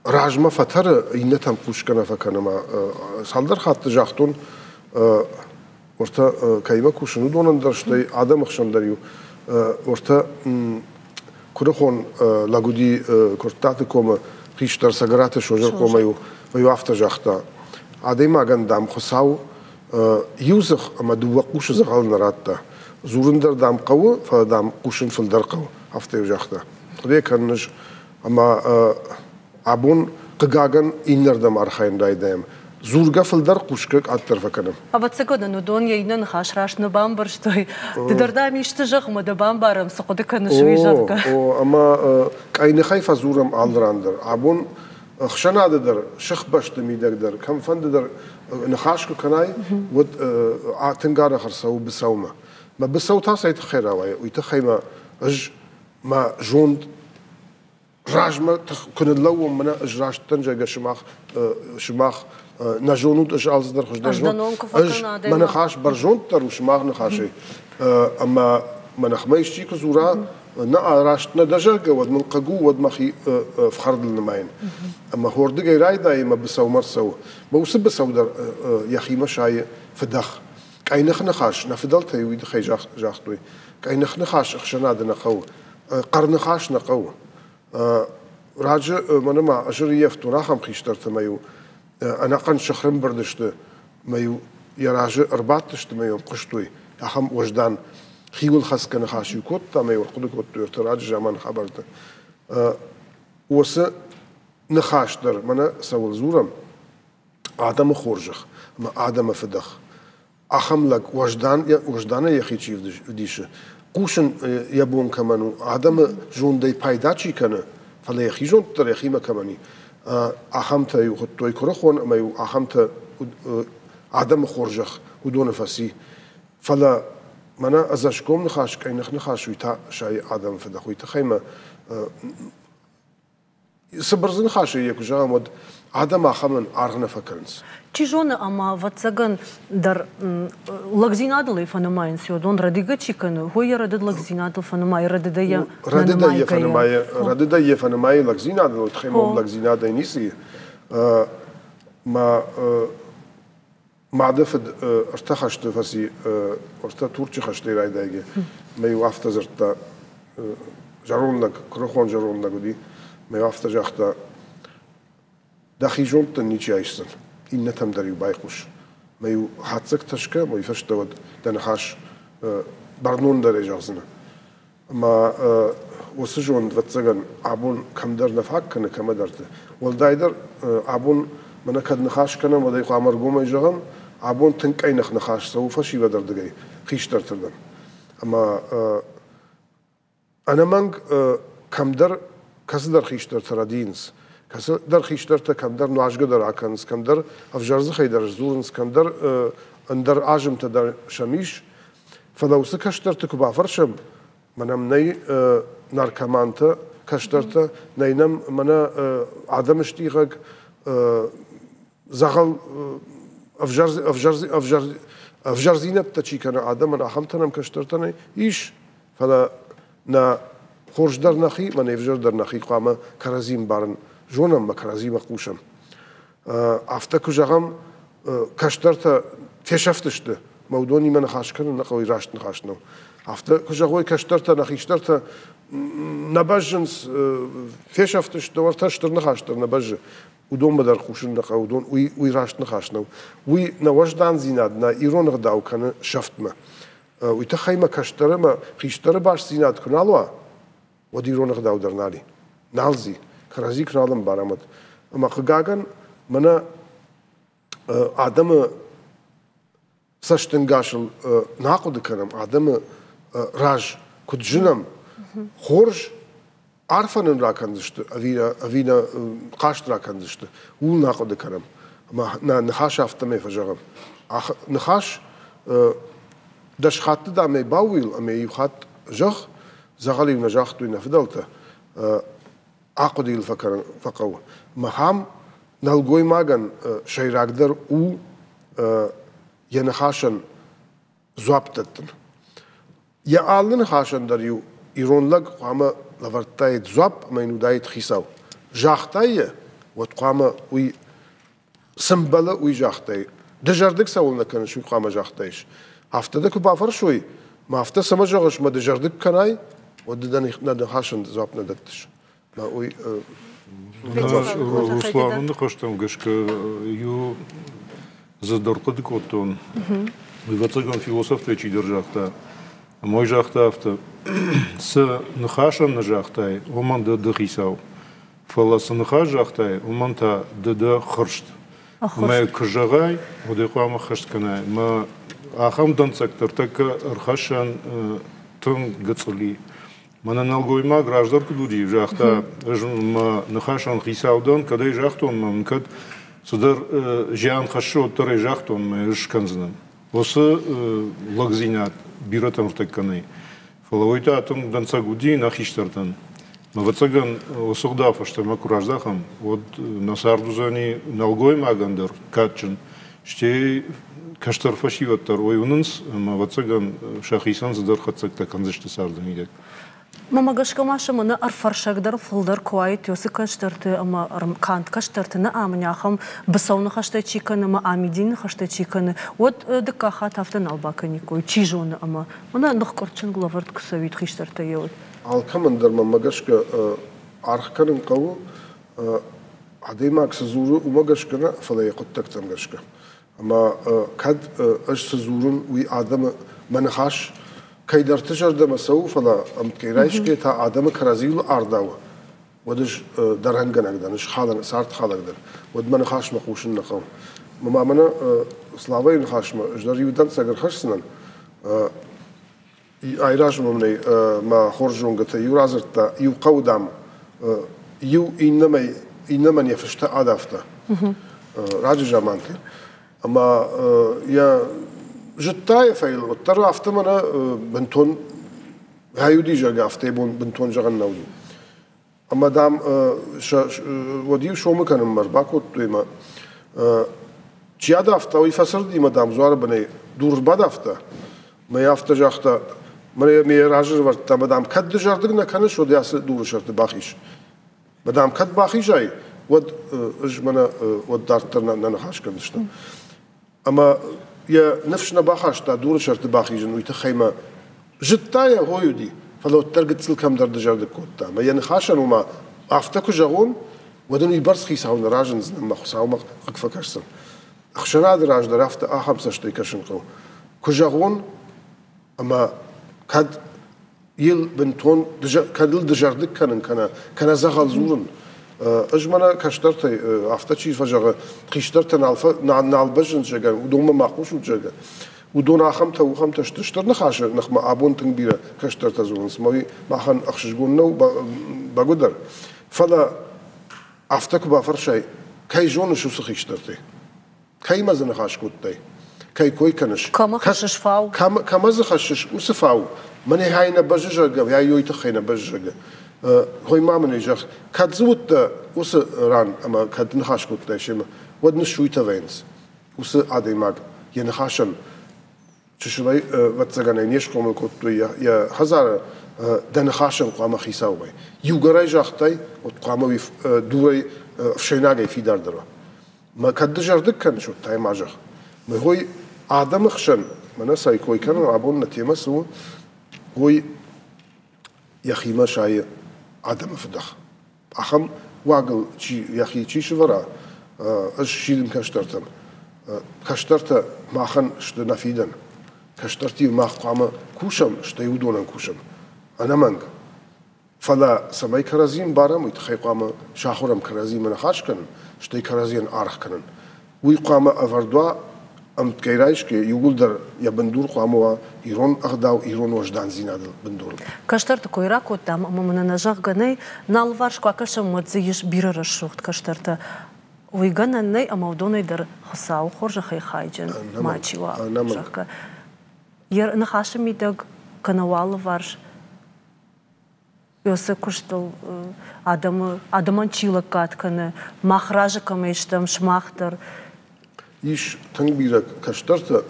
размӕ фӕтӕры, иннӕтӕм хъусгӕ нӕ фӕкӕны ӕмӕ цалдӕр хатты загътон, уӕртӕ кӕимӕ кусын, уыдонӕн дӕр, стӕй адӕмы хсӕн дӕр-иу уӕртӕ куырыхон лӕг уыди Куырттаты комы хистӕр Цӕгӕраты Созырхъомӕ-иу иу афтӕ загъта: адӕймагӕн, дам, Хуыцау иу дзых ӕмӕ дыууӕ хъусы дзӕгъӕл нӕ радта. Дзурын дӕр, дам, хъӕуы, фӕлӕ, дам, хъусын фылдӕр хъӕуы. Афтӕ-иу загъта. Хъуыды кӕнын ӕз Ӕмӕ абон, хъыгагӕн, иннӕрдӕм архайын райдайӕм. Дзургӕ фылдӕр, хъусгӕ къаддӕр фӕкӕнӕм. Ӕвӕццӕгӕн ын уыдон йӕ иннӕ ныхас раст нӕ бамбӕрстой. Ды дӕр, дам, исты зӕгъ ӕмӕ дӕ бамбарӕм, цы хъуыды кӕныс, уый, зӕгъгӕ. О, ӕмӕ къӕйныхӕй фӕдзурӕм алы ран дӕр. Абон ӕхсӕнады дӕр, сыхбӕсты мидӕг дӕр, кӕмфӕнды дӕр ныхас куы кӕнай, уӕд тынг арӕх ӕрцӕуы быцӕумӕ. Мӕ быцӕу та цӕй тыххӕй рауайы, уый тыххӕй мӕ ӕз мӕ зонд размӕ куы ныллӕууон, мӕнӕ ӕз раст дӕн, зӕгъгӕ, сымах, сымах нӕ зонут, ӕз алцыдӕр хуыздӕр зонын. Ӕз мӕ ныхас бӕрзонддӕр у сымах ныхасӕй. Ӕмӕ мӕ ныхмӕ исчи куы дзура, нӕ раст нӕ дӕ, зӕгъгӕ, уӕд мын хъыг у, уӕд мӕхи ӕфхӕрдыл нымайын. Ӕмӕ хордыгӕй райдайы мӕ быцӕумӕ ӕрцӕуы. Мӕ уыцы быцӕу дӕр йӕхимӕ сайы фыдӕх. Къӕйных ныхас нӕ фыдӕлтӕй уый тыххӕй загътой. Къӕйных ныхас ӕхсӕнады нӕ хъӕуы, хъӕрныхас нӕ хъӕуы. Раджы мӕнӕ ма ӕз ӕрыййӕфтон ахӕм хистӕртӕ мӕ-иу ӕнӕхъӕн сыхрымбырд сты, мӕ-иу йӕ разы ӕрбадтысты мӕ-иу хъуыстой. Ахӕм уӕздан хиуылхӕцгӕ ныхас-иу кодта ӕмӕ-иу ӕрхъуыды кодтой ӕртӕ раджы заманы хабӕрттӕ. Уыцы ныхас дӕр мӕнӕ цӕуыл дзурӕм, адӕмы хорзӕх ӕмӕ адӕмы фыдӕх. Ахӕм лӕг уӕздан, уӕзданӕй йӕхи чи вдисы, хъусын йӕ бон кӕмӕн у, адӕмы зондӕй пайда чи кӕны, фӕлӕ йӕхи зонд дӕр йӕхимӕ кӕмӕн и, ахӕмтӕ-иу хуыдтой куырыхон ӕмӕ-иу ахӕмтӕ адӕмы хорзӕх уыдоны фӕци. Фӕлӕ мӕнӕ ӕдзӕсгом ныхас, къӕйных ныхас, уый та сайы адӕмы фыдӕх. Уый тыххӕй мӕ цыбыр дзы ныхасӕй йӕ куы зӕгъӕм, уӕд адӕм ахӕмӕн аргъ нӕ фӕкӕнынц. Чи зоны, ӕмӕ, ӕвӕццӕгӕн дӕр лӕгдзинадыл ӕй фӕнымайынц, уыдон рӕдигӕ чи кӕны, уый йӕ рӕдыд лӕгдзинадыл фӕнымайы, рӕдыдӕй йӕ рӕдыдӕй йӕ фӕнымайы, рӕдыдӕй йӕ фӕнымайы лӕгдзинадыл, уый тыххӕй мӕм лӕгдзинадӕй ницы и. Мӕ мады фыд ӕртӕ хӕсты фӕци, ӕртӕ Турчы хӕстӕй райдайгӕ. Мӕ-иу афтӕ дзырдта, зӕронд лӕг, куырыхон зӕронд лӕг уыди, мӕ-иу афтӕ загъта, дӕхи зонд дын ничи айсдзӕн, иннӕтӕм дӕр-иу байхъус. Мӕ-иу хатдзӕгтӕ скӕ, уый фӕстӕ уӕд дӕ ныхас бӕрнондӕрӕй зӕгъдзынӕ. Ӕмӕ уыцы зонд, ӕвӕццӕгӕн, абон кӕмдӕр нӕ фаг кӕны, кӕмӕдӕрты. Уӕлдайдӕр абон мӕнӕ кӕд ныхас кӕнӕм, уӕд ӕй хъуамӕ ӕргомӕй зӕгъӕм, абон тынг къӕйных ныхас цӕуы фӕсивӕдӕрдыгӕй хистӕртырдӕм. Ӕмӕ ӕнӕмӕнг кӕмдӕр кӕцыдӕр хистӕртӕ рӕдийынц, кӕцыдӕр хистӕртӕ кӕмдӕр нуазгӕ дӕр акӕнынц, кӕмдӕр ӕвзӕр дзыхӕй дӕр сдзурынц, кӕмдӕр ӕндӕр азымтӕ дӕр сӕм ис. Фӕлӕ уыцы кӕстӕрты куы бафӕрсӕм, мӕнӕм нӕй наркомантӕ, кӕстӕртӕ, нӕй нӕм мӕнӕ адӕмы стъигъӕг, дзӕгъӕл ӕвзӕр, ӕвзӕр, ӕвзӕр, ӕвзӕрдзинӕдтӕ чи кӕны адӕмӕн, ахӕмтӕ нӕм кӕстӕртӕ нӕй, ис, фӕлӕ нӕ хорз дӕр нӕхи, мӕнӕ ӕвзӕр дӕр нӕхи хъуамӕ кӕрӕдзи ӕмбарын зонӕм ӕмӕ кӕрӕдзимӕ хъусӕм. Афтӕ куы зӕгъӕм, кӕстӕртӕ фесӕфтысты, мӕ уыдонимӕ ныхас кӕнын нӕ хъӕуы, раст ныхас нӕу. Афтӕ куы зӕгъой, кӕстӕртӕ нӕ хистӕртӕ нӕ бӕззынц, фесӕфтысты, уӕртӕ стыр ныхас дӕр нӕ бӕззы. Уыдонмӕ дӕр хъусын нӕ хъӕуы, уыдон уый, уый раст ныхас нӕу. Уый нӕ уӕздандзинад, нӕ ирон ӕгъдау кӕны сӕфтмӕ. Уый тыххӕй мӕ кӕстӕр ӕмӕ хистӕры бастдзинад куы нал уа, уӕд ирон ӕгъдау дӕр нал и. Нал зи. Кӕрӕдзи куы нал ӕмбарӕм, уӕд. Ӕмӕ хъыгагӕн, мӕнӕ адӕмы цӕстӕнгасыл нӕ ахъуыды кӕнӕм, адӕмы раз куыд зынӕм, хорз арфӕ нын ракӕндзысты ӕви нӕ хъаст ракӕндзысты, ууыл нӕ ахъуыды кӕнӕм. Ӕмӕ нӕ ныхас афтӕмӕй фӕзӕгъӕм. Ныхас дӕс хатты дам ӕй баууил ӕмӕ иу хатт зӕгъ, дзӕгъӕл-иу нӕ загътой нӕ фыдӕлтӕ, ахъуыды йыл фӕхъӕуы. Махӕм нӕлгоймагӕн сӕйрагдӕр у йӕ ныхасӕн дзуапп дӕттын. Йӕ алы ныхасӕн дӕр-иу ирон лӕг хъуамӕ лӕвӕрдтаид дзуапп ӕмӕ йын уыдаид хицау. Загътай йӕ, уӕд хъуамӕ уый цы мбӕлы, уый загътай. Дызӕрдыг цӕуылнӕ кӕныс, уый хъуамӕ загътаис. Афтӕ дӕ куы бафӕрсой, ма афтӕ цӕмӕ зӕгъыс, мӕ дызӕрдыг кӕнай, уӕд ды дӕ ныхасӕн дзуапп нӕ дӕттыс. Уый Русланы ныхӕстӕм гӕсгӕ иу дзы дӕр хъуыды кодтон. Ӕвӕццӕгӕн философтӕй чидӕр загъта, ӕмӕ уый загъта афтӕ, цы ныхасӕн нӕ загътай, уымӕн дӕ ды хицау. Фӕлӕ цы ныхас загътай, уымӕн та ды дӕ ххуырст. Ӕмӕ куы зӕгъай, уӕд ӕй хъуамӕ ххӕст кӕнай. Мӕ ахӕм дӕнцӕгтӕ ӕртӕккӕ ӕрхӕссӕн тынг гыцъыли. Мӕнӕ нӕлгоймаг раздӕр куыд уыди, загъта, ӕз мӕ ныхасӕн хицау дӕн, кӕд ӕй загътон, мӕ мын кӕд цыдӕр зиан хӕссы, уӕддӕр ӕй загътон, мӕ ӕз скӕндзынӕн. Уыцы лӕгдзинад бирӕтӕм ӕртӕккӕ нӕй. Фӕлӕ уый та тынг дӕнцӕг уыди нӕ хистӕртӕн. Ӕвӕццӕгӕн, уыцы гъдау фӕстӕмӕ куы раздахӕм, уӕд нӕ цард уыдзӕни нӕлгоймагӕн дӕр кадджын, стӕй кӕстӕр фӕсивӕд дӕр уый уынынц ӕмӕ, ӕвӕццӕгӕн, сӕхицӕн цыдӕр хатдзӕгтӕ кӕндзысты царды мидӕг. Мӕнмӕ гӕсгӕ ма сӕ мӕнӕ ӕрфӕрсӕг дӕр фылдӕр куы уаид уыцы кӕстӕрты ӕмӕ канд кӕстӕрты нӕ амыны ахӕм быцӕу ныхӕстӕ чи кӕны ӕмӕ амидин ныхӕстӕ чи кӕны, уӕд дыккаг хатт афтӕ нал бакӕниккой, чи зоны ӕмӕ мӕнӕ ныхкъуырд лӕвӕрд куы цӕуид хистӕртӕ йеуӕд. Алкӕмӕн дӕр мӕнмӕ гӕсгӕ аргъ кӕнын хъӕуы, адӕймаг цы дзуры, уымӕ гӕсгӕ нӕ, фӕлӕ йӕ хъуыддӕгтӕм гӕсгӕ. Ӕмӕ кӕд ӕз цы дзурын, уый адӕмы мӕ ныхас кӕйдӕрты зӕрдӕмӕ цӕуы, фӕлӕ ӕмткӕй райсгӕ та адӕмы кӕрӕдзиуыл ардауы, уӕд ӕз дӕрӕнгӕнӕг дӕн, ӕз цардхалӕг дӕн, уӕд мӕ ныхасмӕ хъусын нӕ хъӕуы. Мӕ мӕнӕ Славайы ныхасмӕ ӕз дӕр иу дӕнцӕг ӕрхӕсдзынӕн. Айразмӕ мын ӕй мӕ хорз зонгӕтӕ иу радзырдта, иу хъӕуы, дам, иу иннӕмӕй иннӕмӕн йӕ фыстӕ адавта раджы заманты. Ӕмӕ йӕ зыдта йӕ фӕйыл, уӕддӕр афтӕ мӕнӕ бынтон гъӕйуыди, зӕгъгӕ, афтӕ бон бынтон зӕгъӕн нӕ уыди. Ӕмӕ, дам, уӕд-иу сомы кӕнынмӕ ӕрбакодтой ӕмӕ чи адавта, уый фӕцырд ӕмӕ, дам, дзуары бынӕй дур ӕрбадавта. Мӕ афтӕ загъта, мӕ йӕ разы ӕрӕвӕрдта, ӕмӕ, дам, кӕд дызӕрдыг нӕ кӕныс, уӕд ацы дуры сӕрты бахиз. Мӕ, дам, кӕд бахизай, уӕд ӕз мӕнӕ уӕд дарддӕр нӕ ныхас кӕндзыстӕм. Ӕмӕ йӕ ныфс нӕ бахаста дуры сӕрты бахизын, уый тыххӕй мӕ зыдта йӕ хой уыди, фӕлӕ уӕддӕр гыццыл кӕмдӕр дызӕрдыг кодта. Ӕмӕ йӕ ныхасӕн ома афтӕ куы зӕгъон, уӕд ын уыйбӕрц хицау нӕ разындзӕн ӕмӕ Хуыцаумӕ хъыг фӕкӕсдзӕн. Ӕхсӕнады раз дӕр афтӕ ахӕм цӕстӕй кӕсын хъӕуы. Куы зӕгъон, ӕмӕ кӕд йыл бынтон кӕд ыл дызӕрдыг кӕнын кӕнӕ кӕнӕ дзӕгъӕл дзурын. Ӕз мӕнӕ кӕстӕртӕй афтӕ чи фӕзӕгъы, хистӕртӕ нал, нал бӕззынц, зӕгъгӕ, уыдонмӕ ма хъусут, зӕгъгӕ. Уыдон ахӕмтӕ, ухӕмтӕ сты. Стыр ныхасы ныхмӕ абон тынг бирӕ кӕстӕртӕ дзурынц, ӕмӕ уый махӕн ӕхсызгон нӕу, бӕгуыдӕр. Фӕлӕ афтӕ куы бафӕрсай, кӕй зоныс уыцы хистӕртӕй? Кӕимӕ дзы ныхас кодтай? Кӕй кой кӕныс? Кӕмӕ хӕссыс фау? Кӕмӕ дзы хӕссыс уыцы фау? Мӕнӕ хай нӕ бӕззы, зӕгъгӕ, йой тыххӕй нӕ бӕззы, зӕгъгӕ. Хой ма мын ӕй зӕгъ, кӕд дзы уыдтӕ уыцы ран ӕмӕ кӕд ныхас кодтай семӕ, уӕд ныссуйтӕ вӕййынц. Уыцы адӕймаг йӕ ныхасӕн чысылӕй, ӕвӕццӕгӕн ӕй не схъомыл кодтой йӕ хӕдзары, дӕ ныхасӕн хъуамӕ хицау уай. Иугӕрӕй загътай, уӕд хъуамӕ уый дурӕй, ӕфсӕйнагӕй фидардӕр уа. Мӕ кӕд дызӕрдыг кӕныс, уӕд та ма зӕгъ. Мӕ хой адӕмы хсӕн, мӕнӕ цӕй кой кӕнӕм, абон нӕ темӕ цы у, уый йӕхимӕ сайы адӕмы фыдӕх. Ахӕм уагыл чи йӕхи чи сывӕра, ӕз сидын кӕстӕртӕм. Кӕстӕртӕ махӕн сты нӕ фидӕн. Кӕстӕртимӕ мах хъуамӕ кусӕм, стӕй уыдонӕн кусӕм. Ӕнӕмӕнг. Фӕлӕ цӕмӕй кӕрӕдзийы ӕмбарӕм, уый тыххӕй хъуамӕ сахуырӕм кӕрӕдзимӕ ныхас кӕнын, стӕй кӕрӕдзийӕн аргъ кӕнын. Уый хъуамӕ ӕвӕрд уа ӕмткӕй райсгӕ, иууылдӕр йӕ бындур хъуамӕ уа ирон ӕгъдау, ирон уӕздандзинады бындурыл. Кӕстӕрты кой ракодтам ӕмӕ мын ӕнӕзӕгъгӕ нӕй, нӕ алыварс куы акӕсӕм, уӕд дзы ис бирӕ рӕсугъд кӕстӕртӕ. Уый гӕнӕн нӕй, ӕмӕ уыдонӕй дӕр Хуыцауы хорзӕхӕй хайджын мачи уа, зӕгъгӕ. Йӕ ныхасы мидӕг кӕнӕ уӕ алыварс Уыцы куыстыл адӕмы, адӕмӕн чи лӕггад кӕны, мах разы кӕмӕй стӕм, сымах дӕр. Ис тынг бирӕ кӕстӕртӕ,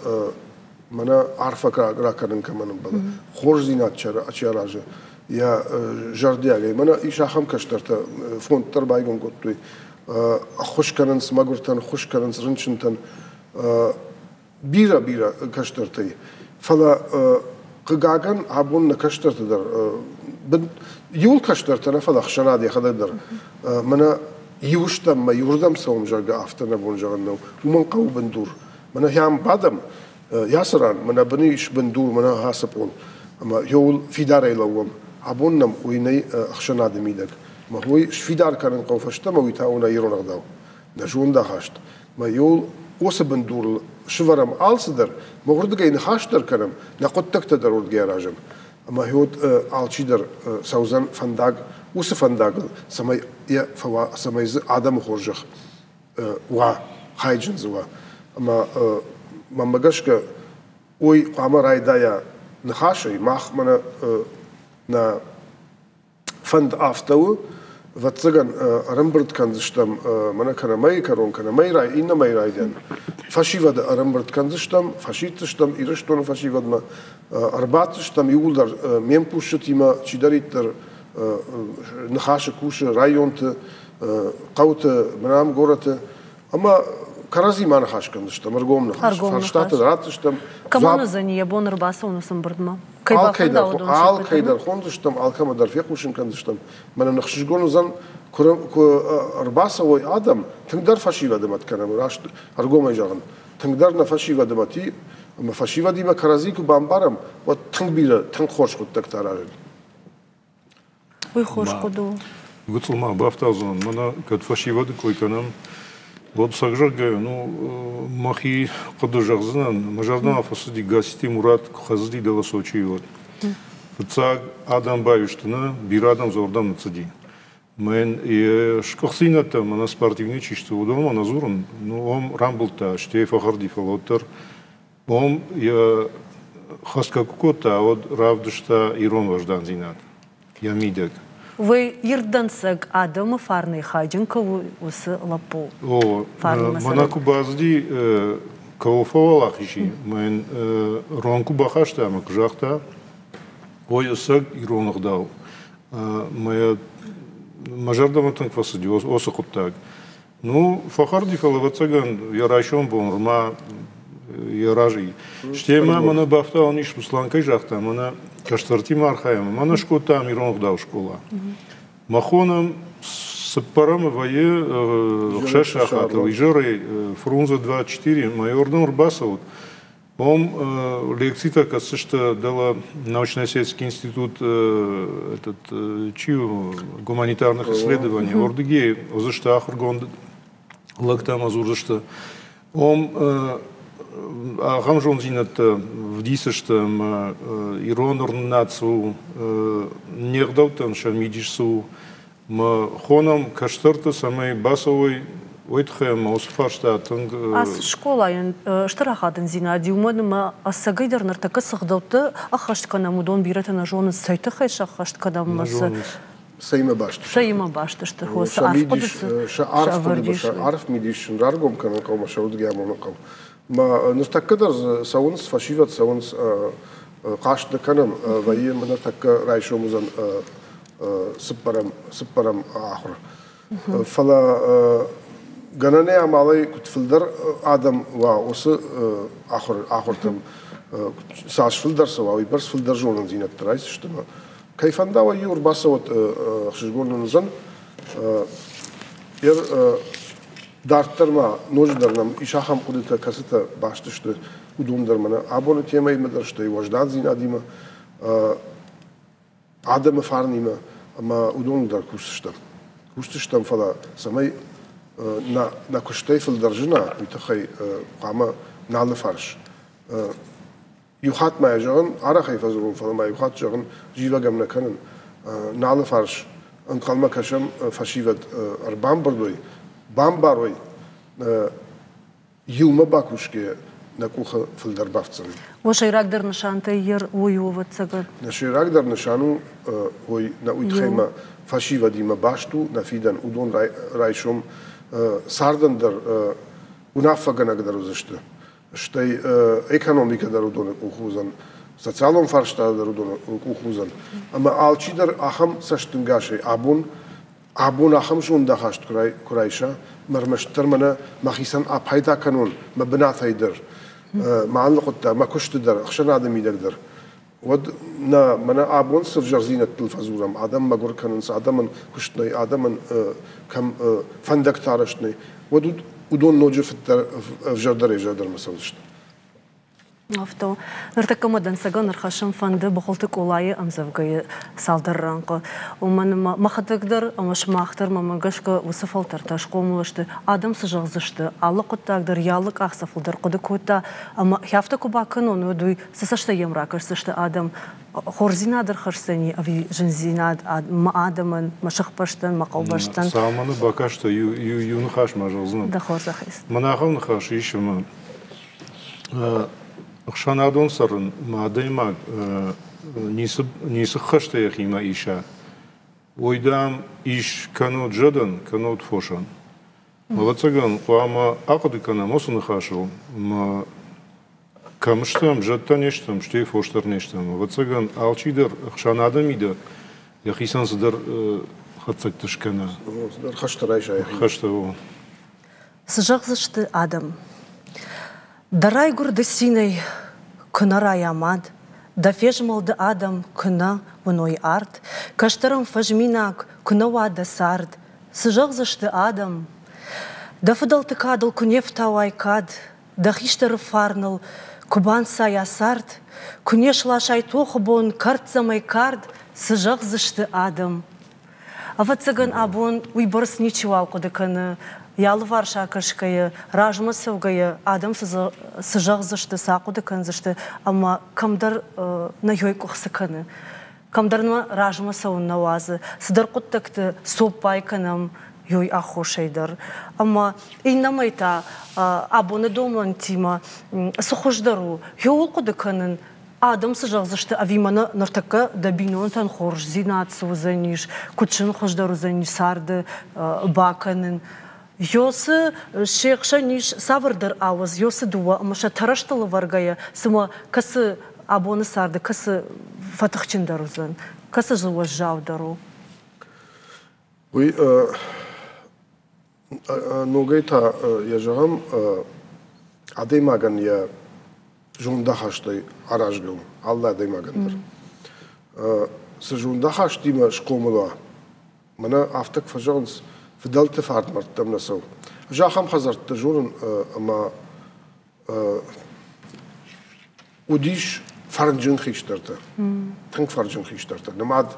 мӕнӕ арфӕ ракӕнын кӕмӕн ӕмбӕлы, хорздзинад чи аразы йӕ зӕрдиагӕй. Мӕнӕ ис ахӕм кӕстӕртӕ, фонд дӕр байгом кодтой, ӕххуыс кӕнынц мӕгуыртӕн, ӕххуыс кӕнынц рынчынтӕн. Бирӕ-бирӕ кӕстӕртӕй. Фӕлӕ, хъыгагӕн, абон нӕ кӕстӕртӕ дӕр, иуыл кӕстӕртӕ нӕ, фӕлӕ ӕхсӕнад йӕхӕдӕг дӕр, мӕнӕ иу стӕм мӕ иуырдӕм цӕуӕм, зӕгъгӕ, афтӕ нӕ бон зӕгъын нӕу. Уымӕн хъӕуы бындур. Мӕнӕ хӕм бадӕм, ацы ран, мӕнӕ быны ис бындур, мӕнӕ ацы пъол. Ӕмӕ иуыл фидарӕй лӕууӕм. Абон нӕм уый нӕй ӕхсӕнады мидӕг. Мӕ уый сфидар кӕнын хъӕуы фӕстӕмӕ, уый та у нӕ ирон ӕгъдау, нӕ зондахаст. Мӕ иуыл уыцы бындурыл сывӕрӕм алцыдӕр, мӕ уырдыгӕй ныхас дӕр кӕнӕм, нӕ хъуыддӕгтӕ дӕр уырдыгӕй аразӕм. Ӕмӕ уӕд алчидӕр цӕудзӕн фӕндаг уыцы фӕндагыл, цӕмӕй йӕ фӕуа, цӕмӕй дзы адӕмы хорзӕх уа, хайджын дзы уа. Ӕмӕ мӕнмӕ гӕсгӕ, уый хъуамӕ райдайа ныхасӕй, мах мӕнӕ нӕ фӕнд афтӕ у, ӕвӕццӕгӕн, ӕрӕмбырд кӕндзыстӕм мӕнӕ кӕнӕ мӕйы кӕрон, кӕнӕ мӕй иннӕ мӕй райдиан. Фӕсивӕды ӕрӕмбырд кӕндзыстӕм, фӕсиддзыстӕм Ирыстоны фӕсивӕдмӕ, ӕрбаддзыстӕм иууылдӕр ме мкусджытимӕ, чидӕриддӕр ныхасы кусы районты, хъӕуты, мӕнӕ горӕты. Ӕмӕ кӕрӕдзимӕ ныхас кӕндзыстӕм, ӕргом ныхас. Фарстатӕ ратдзыстӕм. Кӕмӕн уыдзӕни йӕ бон ӕрбацӕуын уыцы ӕмбырдмӕ? Алкӕй дӕр хондзыстӕм, алкӕмӕ дӕр фехъусын кӕндзыстӕм. Мӕнӕн ӕхсызгон уыдзӕн, куы ӕрбацӕуой адӕм, тынгдӕр фӕсивӕды мӕт кӕнӕм, раст ӕргомӕй зӕгъын. Тынгдӕр нӕ фӕсивӕды мӕт и, ӕмӕ фӕсивӕдимӕ кӕрӕдзи куы бамбарӕм, уӕд тынг бирӕ, тынг хорз хъуыддӕгтӕ аразын. Уый хорз хъуыды у. Гыццыл ма бафтаудзынӕн, мӕнӕ кӕд фӕсивӕды кой кӕнӕм, уӕд сӕгзӕргӕ, ну, мӕхи хъуыды зӕгъдзынӕн, мӕ зӕрдӕмӕ фӕцыди Гасситы Мурат куы хӕцыди дӕлӕ Сочийы, уӕд. Фыццаг адӕм баиу сты, нӕ, бирӕ адӕм дзы уырдӕм ныццыди. Мӕн йе сгуыхтдзинӕдтӕ мӕнӕ спортивный чи сты, уыдонмӕ нӕ дзурын, ну, ом рамбылдта, стӕй фӕхӕрди, фӕлӕ уӕддӕр ом йӕ хӕсгӕ куы кодта, уӕд равдыста ирон уӕздандзинад йӕ мидӕг. Уый ирд дӕнцӕг адӕмы фарнӕй хайджын куы у, уыцы лӕппу. О, мӕнӕ куы бацыди, кӕуыл фӕуӕлахиз и, мӕн рон куы бахаста ӕмӕ куы загъта, ой, ӕцӕг ирон ӕгъдау. Мӕ зӕрдӕмӕ тынг фӕцыди уыцы хъуыддаг. Ну, фӕхӕрди, фӕлӕ, ӕвӕццӕгӕн, йӕ райсом бон ма йӕ разы. Стӕй ма мӕнӕ бафтауӕн ис, Руслан кӕй загъта, мӕнӕ кӕстӕртимӕ архайӕм, мӕнӕ скодтам ирон ӕгъдау скъола. Мӕ хонӕм цыппӕрӕмы вӕййы 6 сахатыл изӕрӕй Фрунзе 24 майордом ӕрбацӕут. Уым лекцитӕ кӕсдзысты дӕлӕ научно-исследовательский институт этот, чи гуманитарных исследований уырдыгӕй уыдзысты ахуыргонд лӕгтӕ ӕмӕ дзурдзысты. Уым ахӕм зондзинӕдтӕ вдисдзысты ӕмӕ ирон уырнынад цы у, не гъдӕуттӕн сӕ мидис цы у, Мӕ хонӕм кӕстӕрты, цӕмӕй бацӕуой, уый тыххӕй ӕмӕ уыцы фарста тынг. Ацы скъолайӕн стыр ахадындзинад и, уымӕн ӕмӕ ӕцӕгӕйдӕр ныртӕккӕ цы гъдӕуттӕ ӕххӕст кӕнӕм, уыдон бирӕтӕ нӕ зонынц, цӕй тыххӕй сӕххӕст кӕнӕм ӕмӕ цы. Цӕимӕ баст сты? Цӕимӕ баст сты, цы арф хъуыды сӕ арф хъуыды, сӕ арф мидис сын раргом кӕнын хъӕуы, сӕ уырдыгӕй амонын хъӕуы. Ныртӕккӕ дӕр дзы цӕуынц, фӕсивӕд цӕуынц, хъаст нӕ кӕнӕм, вӕййы ныртӕккӕ райсом уыдзӕн цыппӕрӕм ахуыр. Фӕлӕ гӕнӕнӕй амалӕй куыд фылдӕр адӕм уа уыцы ахуыртӕм, цас фылдӕр цӕуа, уыйбӕрц фылдӕр зонындзинӕдтӕ райсдзысты. Кӕй фӕнда, уый иу ӕрбацӕуӕд, ӕхсызгон нын уыдзӕн. Дарддӕр ма ноджыдӕр нӕм ис ахӕм хъуыдытӕ, кӕцытӕ баст сты уыдон дӕр мӕнӕ абоны темӕимӕ дӕр, стӕй уӕздандзинадимӕ, адӕмы фарнимӕ ӕмӕ уыдоныл дӕр кусдзыстӕм. Кусдзыстӕм, фӕлӕ цӕмӕй нӕ куыстӕй фылдӕр зына, уый тыххӕй хъуамӕ нӕ алыфарс иу хатт ма йӕ зӕгъын, арӕх ӕй фӕдзурон, фӕлӕ ма иу хатт зӕгъын, зивӕг ӕм нӕ кӕнын. Нӕ алыфарс ӕнхъӕлмӕ кӕсӕм, фӕсивӕд ӕрбамбырд уой, бамбарой, иумӕ бакусгӕйӕ нӕ къухы фылдӕр бафтдзӕн. Уӕ сӕйрагдӕр нысантӕй ер уый у, ӕвӕццӕгӕн? Нӕ сӕйрагдӕр нысан у, уый нӕ уый тыххӕй ма фӕсивӕдимӕ баст у нӕ фидӕн. Уыдон райсом цардӕн дӕр уынаффӕгӕнӕг дӕр уыдзысты. Стӕй экономикӕ дӕр уыдоны къухы уыдзӕн, социалон фарста дӕр уыдоны къухы уыдзӕн. Ӕмӕ алчидӕр ахӕм цӕстӕнгасӕй абон ахӕм зондахаст куы райса, мӕ ӕрмӕстдӕр мӕнӕ мӕхицӕн апайда кӕнон мӕ бынатӕй дӕр, мӕ алы хъуыддаг, мӕ куысты дӕр, ӕхсӕнады мидӕг дӕр, уӕд нӕ мӕнӕ абон цы ӕвзӕрдзинӕдтыл фӕдзурӕм, адӕм мӕгуыр кӕнынц, адӕмӕн куыст нӕй, адӕмӕн кӕм фӕндӕгтӕ арӕзт нӕй, уӕд уыдон ноджы фыддӕр ӕвзӕрдӕрӕй-ӕвзӕрдӕрмӕ цӕудзысты. Афтӕ. Ныртӕккӕ мӕ дӕнцӕгӕн ӕрхӕссын фӕнды Быхъуылты Къолайы ӕмдзӕвгӕйы цалдӕр рӕнхъы. Уымӕн ӕмӕ мӕхӕдӕг дӕр ӕмӕ сымах дӕр мӕнмӕ гӕсгӕ уыцы фӕлтӕртӕ схъомыл сты, адӕм цы зӕгъдзысты, алы хъуыддаг дӕр йӕ алы къахдзӕфыл дӕр хъуыды кодта ӕмӕ афтӕ куы бакӕнон, уӕд уый цы цӕстӕй йӕм ракӕсдзысты адӕм, хорздзинад ӕрхӕсдзӕни ӕви зындзинад мӕ адӕмӕн, мӕ сыхбӕстӕн, мӕ хъӕубӕстӕн? Цалманы бакастӕ иу ныхас ма зӕгъдзынӕн. Дӕ хорзӕх ис. Мӕн ахӕм ныхас ис, ӕмӕ ӕхсӕнадон цӕрын мӕ адӕймаг ницы ххӕстӕ йӕхимӕ иса, уый, дам, ис кӕнод зӕдӕн, кӕнод фосӕн. Ӕвӕццӕгӕн, хъуамӕ ахъуыды кӕнӕм уыцы ныхасыл, ӕмӕ кӕм стӕм, зӕдтӕ не стӕм, стӕй фос дӕр не стӕм. Ӕвӕццӕгӕн, алчидӕр ӕхсӕнады мидӕг йӕхицӕн цыдӕр хатдзӕгтӕ скӕна. Цыдӕр хӕстӕ райса йӕхи. Хӕстӕ, о. Цы зӕгъдзысты адӕм? Дӕ райгуырды цинӕй куы нӕ райа мад, дӕ фезмӕлды адӕм куы нӕ уыной арт, кӕстӕрӕн фӕзминаг куы нӕ уа дӕ цард, цы зӕгъдзысты адӕм? Дӕ фыдӕлты кадыл куы не фтауай кад, Дӕ хистӕры фарныл куы банцайа цард, куы не сласай тохы бон кӕрддзӕмӕй кард, цы зӕгъдзысты адӕм? Ӕвӕццӕгӕн, абон уыйбӕрц ничиуал хъуыды кӕны, йӕ алыварс акӕсгӕйӕ, размӕ цӕугӕйӕ адӕм цы зӕгъдзысты, цы ахъуыды кӕндзысты ӕмӕ кӕмдӕр нӕ йой къуыхцы кӕны. Кӕмдӕр нӕ размӕ цӕуын нӕ уадзы, цыдӕр хъуыддӕгты цоппай кӕнӕм йой аххосӕй дӕр. Ӕмӕ иннӕмӕй та абоны домӕнтимӕ цы хуыздӕр у, йоуыл хъуыды кӕнын, адӕм цы зӕгъдзысты, ӕви мӕнӕ ныртӕккӕ дӕ бинонтӕн хорздзинад цы уыдзӕнис, куыд сын хуыздӕр уыдзӕнис царды бакӕнын. Ёсы се хсӕн ис цавӕрдӕр ауӕдз, ёсы дыууӕ ӕмӕ сӕ тӕрӕзтыл ӕвӕргӕйӕ, цыма кӕцы абоны царды кӕцы фӕтыхджындӕр уыдзӕн, кӕцы дзы уӕззаудӕр у? Уый ногӕй та йӕ зӕгъӕм, адӕймагӕн йӕ зондахастӕй аразгӕ у алы адӕймагӕн дӕр. Цы зондахастимӕ схъомыл уа, мӕнӕ афтӕ куы фӕзӕгъынц, фыдӕлты фарн мӕрдтӕм нӕ цӕуы. Ӕз ахӕм хӕдзӕрттӕ зонын ӕмӕ уыдис фӕрнджын хистӕртӕ, тынг фӕрнджын хистӕртӕ. Нымад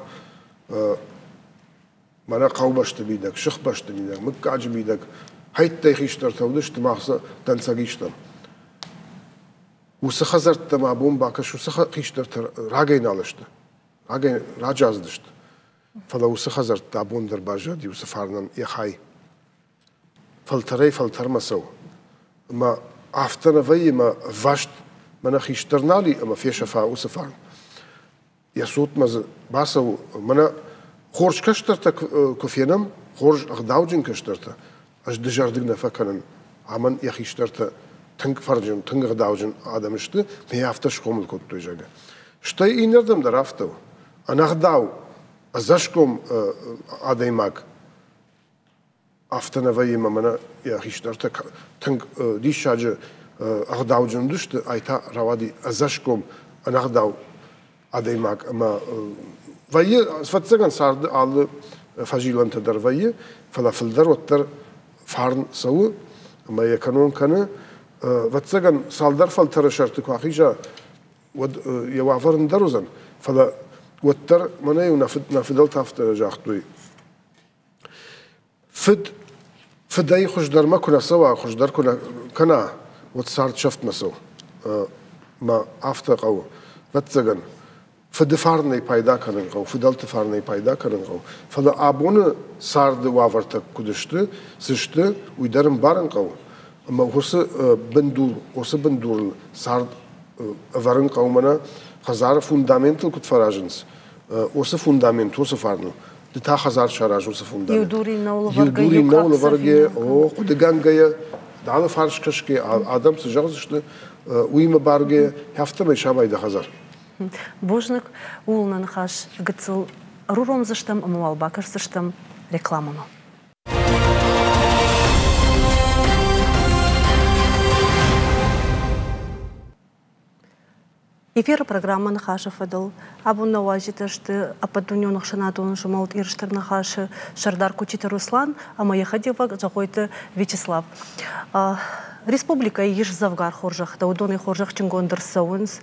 мӕнӕ хъӕубӕсты мидӕг, сыхбӕсты мидӕг, мыггаджы мидӕг хӕйттӕй хистӕртӕ уыдысты, мах сӕ дӕнцӕг истам. Уыцы хӕдзӕрттӕм абон бакӕс, уыцы хистӕртӕ рагӕй нал сты, рагӕй раджы ацыдысты. Фӕлӕ уыцы хӕдзӕртты абон дӕр баззади уыцы фарнӕн йӕ хай. Фӕлтӕрӕй фӕлтӕрмӕ цӕуы. Ӕмӕ афтӕ нӕ вӕййы, ӕмӕ ӕвваст мӕнӕ хистӕр нал и ӕмӕ фесӕфа уыцы фарн. Йӕ цотмӕ дзы бацӕуы. Мӕнӕ хорз кӕстӕртӕ куы фенӕм, хорз ӕгъдауджын кӕстӕртӕ, ӕз дызӕрдыг нӕ фӕкӕнын, амӕн йӕ хистӕртӕ тынг фӕрнджын, тынг ӕгъдауджын адӕм сты, мӕ йӕ афтӕ схъомыл кодтой, зӕгъгӕ. Стӕй иннӕрдӕм дӕр афтӕ у. Ӕнӕгъдау, ӕдзӕсгом адӕймаг афтӕ нӕ вӕййы ӕмӕ мӕнӕ йӕ хистӕртӕ тынг диссаджы ӕгъдауджын уыдысты, ай та рауади ӕдзӕсгом, ӕнӕгъдау адӕймаг ӕмӕ вӕййы, ӕвӕццӕгӕн, царды алы фӕзилӕнтӕ дӕр вӕййы, фӕлӕ фылдӕр уӕддӕр фарн цӕуы ӕмӕ йӕ кӕнон кӕны. Ӕвӕццӕгӕн, цалдӕр фӕлтӕры сӕрты куы ахиза, уӕд йӕ уавӕр ӕндӕр уыдзӕн, фӕлӕ уӕддӕр мӕнӕ-иу нӕ фыдӕлтӕ афтӕ загътой, Фыд фыдӕй хуыздӕрмӕ куы нӕ цӕуа, хуыздӕр куы нӕ кӕна, уӕд цард сӕфтмӕ цӕуы. Мӕ афтӕ хъӕуы. Ӕвӕццӕгӕн, фыды фарнӕй пайда кӕнын хъӕуы, фыдӕлты фарнӕй пайда кӕнын хъӕуы. Фӕлӕ абоны царды уавӕртӕ куыд сты, цы сты, уый дӕр ӕмбарын хъӕуы. Ӕмӕ уыцы бындур, уыцы бындурыл цард ӕвӕрын хъӕуы мӕнӕ хӕдзары фундаментыл куыд фӕразынц, уыцы фундамент, уыцы фарн ды та хӕдзар сараз уыцы фундамент. Иу дур иннӕуыл ӕвӕргӕ, иу иннӕуыл ӕвӕргӕ, о, хъуыдыгӕнгӕйӕ, алы фарс кӕсгӕ, адӕм цы зӕгъдзысты, уыимӕ баргӕ, афтӕмӕй самай дӕ хӕдзар. Бузныг. Ууыл нӕ ныхас гыццыл ӕруромдзыстӕм ӕмӕ уал бакӕсдзыстӕм рекламӕмӕ. Эфиры программӕ Ныхасы фӕдыл абон нӕ уазджытӕ сты Ӕппӕтдунеон ӕхсӕнадон змӕлд Ирыстыр Ныхасы сӕрдар Кучиты Руслан ӕмӕ йӕ хӕдивӕг Зӕгъойты Вячеслав. Республикӕйы ис дзӕвгар хорзӕхтӕ, уыдонӕй хорзӕхджынгонд ӕрцӕуынц,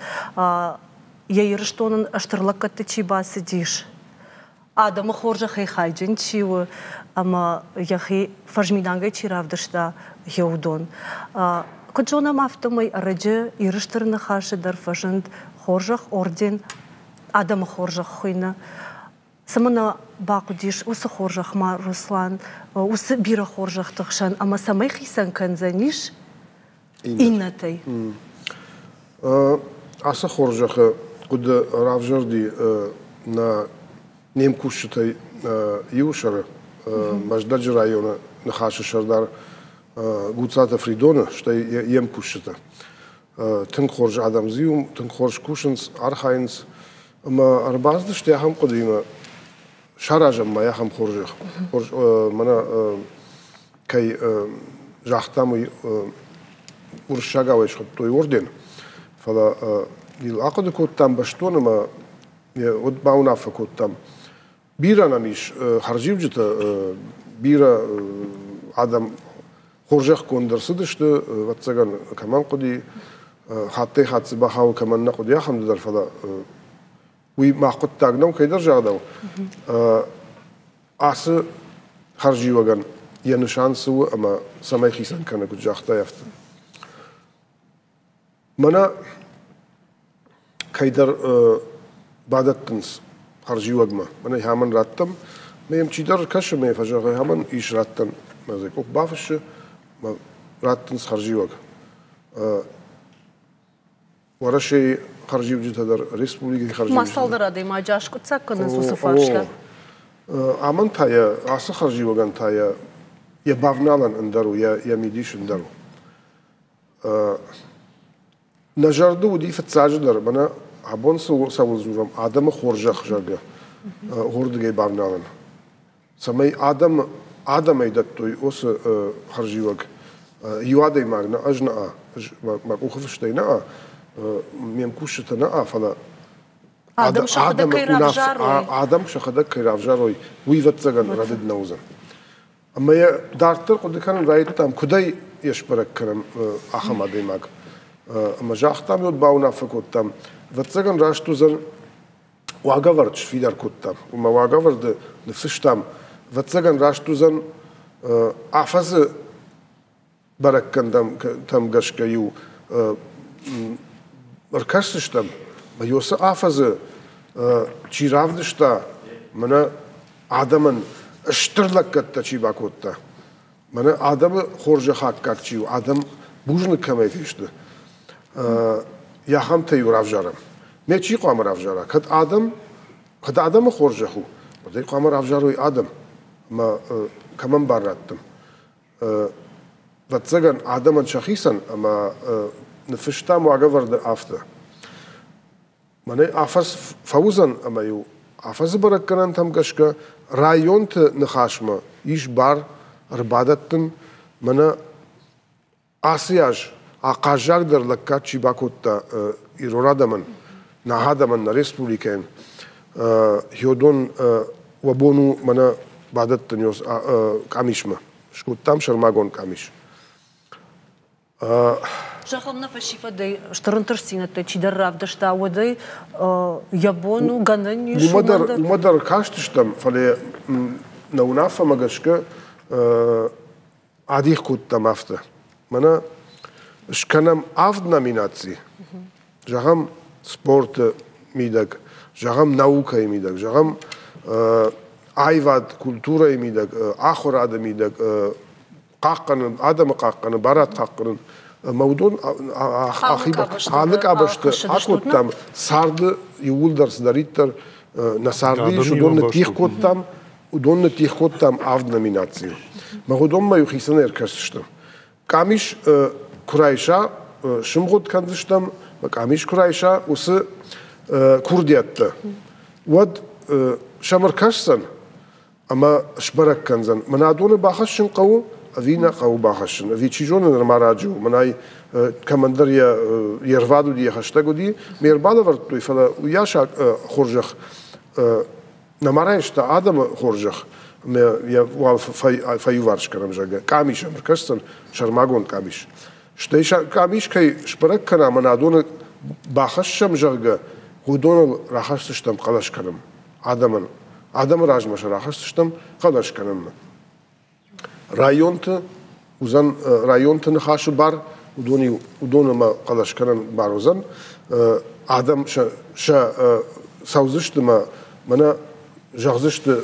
йӕ Ирыстонӕн стыр лӕггӕдты чи бацыдис, адӕмы хорзӕхӕй хайджын чи у ӕмӕ йӕхи фӕзминагӕй чи равдыста, йӕ уыдон. Куыд зонӕм, афтӕмӕй ӕрӕджы Иры Стыр Ныхасы дӕр фӕзынд хорзӕх орден, адӕмы хорзӕх хуыйны. Цымӕ нӕ бахъуыдис уыцы хорзӕх ма, Руслан, уыцы бирӕ хорзӕхты хсӕн ӕмӕ цӕмӕй хицӕн кӕндзӕнис иннӕтӕй? Ацы хорзӕхы хъуыды равзӕрди нӕ не мкусджытӕй иуы сӕры, Мӕздӕджы районы Ныхасы сӕрдар Гуцаты Фридоны, стӕй йе мкусджытӕ. Тынг хорз адӕм дзы иу, тынг хорз кусынц, архайынц. Ӕмӕ ӕрбацыдысты ахӕм хъуыдыимӕ, саразӕм ма ахӕм хорзӕх. Мӕнӕ кӕй загътам, уый уырыссагау ӕй схуыдтой орден, фӕлӕ йыл ахъуыды кодтам бӕстон ӕмӕ уӕд бауынаффӕ кодтам. Бирӕ нӕм ис хӕрзиуджытӕ, бирӕ адӕм Хорзӕхгонд ӕрцыдысты, ӕвӕццӕгӕн, кӕмӕн хъуыди, хаттӕй-хатт дзы бахауы, кӕмӕн нӕ хъуыди, ахӕмты дӕр, фӕлӕ уый мах хъуыддаг нӕу, кӕйдӕр загъдау. Ацы хӕрзиуӕгӕн йӕ нысан цы у ӕмӕ цӕмӕй хицӕн кӕны, куыд загътай, афтӕ. Мӕнӕ кӕйдӕр бадӕттынц хӕрзиуӕгмӕ. Мӕнӕ хӕмӕн раттӕм, мӕ йӕм чидӕр кӕсы, мӕ фӕзӕгъы, хӕмӕн ис раттӕн. Мӕ дзы къух бафыссы, мӕ раттынц хӕрзиуӕг. Уӕрӕсейы хӕрзиуджытӕ дӕр, республикӕйы хӕрзиуджытӕ. Ма цалдӕр адӕймаджы аскъуыддзаг кӕнынц уыцы фарста. Амӕн та йӕ, ацы хӕрзиуӕгӕн та йӕ, йӕ бавналӕн ӕндӕр у, йӕ мидис ӕндӕр у. Нӕ зӕрды уыди фыццаджыдӕр, мӕнӕ абон цӕуыл дзурӕм, адӕмы хорзӕх, зӕгъгӕ, уырдыгӕй бавналын. Цӕмӕй адӕм адӕмӕй дӕттой уыцы хӕрзиуӕг. Иу адӕймаг нӕ, ӕз нӕ, мӕ къухы фыстӕй нӕ, ме мкусджытӕ нӕ, фӕлӕ адӕм сӕхӕдӕг кӕй равзарой. Адӕм сӕхӕдӕг кӕй равзарой, уый ӕвӕццӕгӕн рӕдыд нӕ уыдзӕн. Ӕмӕ йӕ дарддӕр хъуыды кӕнын райдыдтам, куыдӕй йӕ сбӕрӕг кӕнӕм ахӕм адӕймаг. Ӕмӕ загътам, уӕд бауынаффӕ кодтам, ӕвӕццӕгӕн раст уыдзӕн уагӕвӕрд сфидар кодтам. Уымӕ уагӕвӕрды ныффыстам, ӕвӕццӕгӕн раст уыдзӕн афӕдзы бӕрӕггӕндтӕм гӕсгӕ-иу ӕркӕсдзыстӕм, ӕмӕ афӕдзы чи равдыста, мӕнӕ адӕмӕн стыр лӕггӕдтӕ чи бакодта, мӕнӕ адӕмы хорзӕхаккаг чи у, адӕм бузныг кӕмӕй фесты, ахӕмтӕ-иу равзарӕм. Ме чи хъуамӕ равзара? Кӕд адӕм, кӕд адӕмы хорзӕх у, уӕд ӕй хъуамӕ равзарой адӕм, ӕмӕ кӕмӕн бар раттӕм. Ӕвӕццӕгӕн, адӕмӕн сӕхицӕн ӕмӕ ныффыстам уагӕвӕрды афтӕ. Мӕнӕ афӕдз фӕуыдзӕн ӕмӕ-иу афӕдзы бӕрӕггӕнӕнтӕм гӕсгӕ районты ныхасмӕ ис бар ӕрбадӕттын мӕнӕ ацы аз ахъаззагдӕр лӕггад чи бакодта ирон адӕмӕн, нӕ адӕмӕн, нӕ республикӕйӕн, уыдон уӕ бон у мӕнӕ бадӕттын къамисмӕ. Скодтам сӕрмагонд къамис. Зӕгъӕм, нӕ фӕсивӕдӕй стыр ӕнтыстдзинӕдтӕ чидӕр равдыста, уӕдӕй йӕ бон у, гӕнӕн ис. Уымӕ дӕр кастыстӕм, фӕлӕ нӕ уынаффӕмӕ гӕсгӕ адих кодтам афтӕ. Мӕнӕ скӕнӕм авд номинаци, зӕгъӕм, спорты мидӕг, зӕгъӕм, наукӕйы мидӕг, зӕгъӕм, аивад, культурӕйы мидӕг, ахуырады мидӕг, хъахъхъӕнын, адӕмы хъахъхъӕнын, барад хъахъхъӕнын. Ӕмӕ уыдон алы къабӕзты акодтам, царды иууылдӕр цыдӕриддӕр нӕ царды ис, уыдон ныддих кодтам, уыдон ныддих кодтам авд номинацийы. Мӕ уыдонмӕ-иу хицӕнӕй ӕркӕсдзыстӕм. Къамис куы райса, сымгъуыд кӕндзыстӕм, къамис куы райса уыцы курдиӕттӕ, уӕд сӕм ӕркӕсдзӕн ӕмӕ сбӕрӕг кӕндзӕн, мӕнӕ адоны бахӕссын хъӕуы ӕви нӕ хъӕуы бахӕссын, ӕви чи зоны нырма раджы у, мӕнӕй кӕмӕндӕр йе рвад уыди, йӕ хӕстӕг уыди, ме рбалӕвӕрдтой, фӕлӕ уыйас хорзӕх нӕма райста адӕмы хорзӕх, ӕмӕ йӕ уал фӕиуварс кӕнӕм, зӕгъгӕ, къамис ӕм ӕркӕсдзӕн, сӕрмагонд къамис. Стӕй къамис кӕй сбӕрӕг кӕна, мӕнӕ адоны бахӕссӕм, зӕгъгӕ, уыдоныл рахӕсдзыстӕм хъӕлӕс кӕнӕм адӕмӕн. Адӕмы размӕ сӕ рахӕсдзыстӕм хъӕлӕс кӕнынмӕ. Районты уыдзӕн районты ныхасы бар, уыдон уыдонмӕ хъӕлӕс кӕнӕн бар уыдзӕн. Адӕм сӕ сӕ цӕудзысты мӕ мӕнӕ зӕгъдзысты,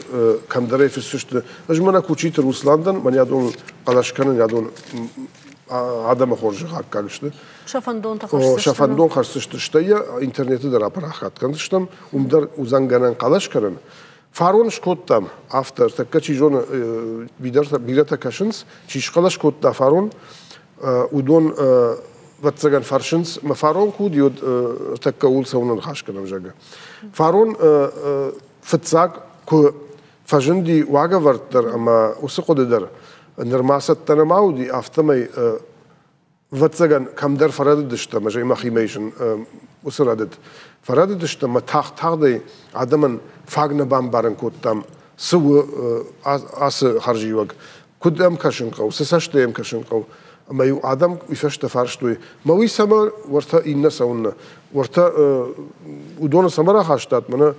кӕмдӕрӕй фыссысты. Ӕз мӕнӕ Кучиты Руслан дӕн, мӕн адон хъӕлӕс кӕнын, адон адӕмы хорзӕх аккаг сты. Сӕ фӕндонтӕ хӕсдзысты. Сӕ фӕндон хӕсдзысты, стӕй йӕ интернеты дӕр апарахат кӕндзыстӕм, уым дӕр уыдзӕн гӕнӕн хъӕлӕс кӕнын. Фарон скодтам, афтӕ, ӕртӕккӕ чи зоны, бирӕтӕ кӕсынц, чи схъӕлӕс кодта фарон, уыдон ӕвӕццӕгӕн фӕрсынц, мӕ фарон куы уыди, уӕд ӕртӕккӕ ууыл цӕуылнӕ ныхас кӕнӕм, зӕгъгӕ. Фарон фыццаг куы фӕзынди уагӕвӕрд дӕр ӕмӕ уыцы хъуыды дӕр нырма цӕттӕ нӕма уыди, афтӕмӕй ӕвӕццӕгӕн, кӕмдӕр фӕрӕдыдыстӕм, ӕз ӕй мӕхимӕ исын уыцы рӕдыд. Фӕрӕдыдыстӕм ӕмӕ тагъд-тагъдӕй адӕмӕн фаг нӕ бамбарын кодтам, цы у ацы хӕрзиуӕг, Куыд ӕм кӕсын хъӕуы, цы цӕстӕй йӕм кӕсын хъӕуы. Ӕмӕ-иу адӕм уый фӕстӕ фарстой, мӕ уый цӕмӕ, уӕртӕ иннӕ цӕуыннӕ, уӕртӕ уыдоны цӕмӕ рахастат, мӕнӕ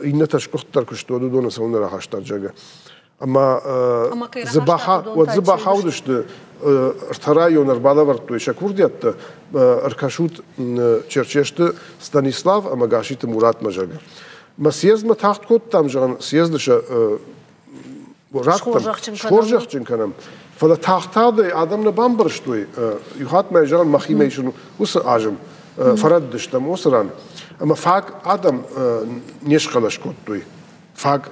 иннӕтӕ сгуыхтдӕр куы сты, уӕд уыдоны цӕуыннӕ рахастат, зӕгъгӕ. Ӕмӕ уӕд дзы бахаудысты, ӕртӕ районы ӕрбалӕвӕрдтой сӕ курдиӕттӕ, ӕркӕсут Черчесты Станислав ӕмӕ Гаситы Муратмӕ, зӕгъгӕ. Мӕ съездмӕ тагъд кодтам, зӕгъын, съезды сӕ раттӕм, схорзӕхджын кӕнӕм. Фӕлӕ тагъд-тагъдӕй адӕм нӕ бамбӕрстой, иу хатт ма зӕгъын, мӕхимӕ исын уыцы азым, фӕрӕдыдыстӕм уыцы ран. Ӕмӕ фаг адӕм не схъӕлӕс кодтой. Фаг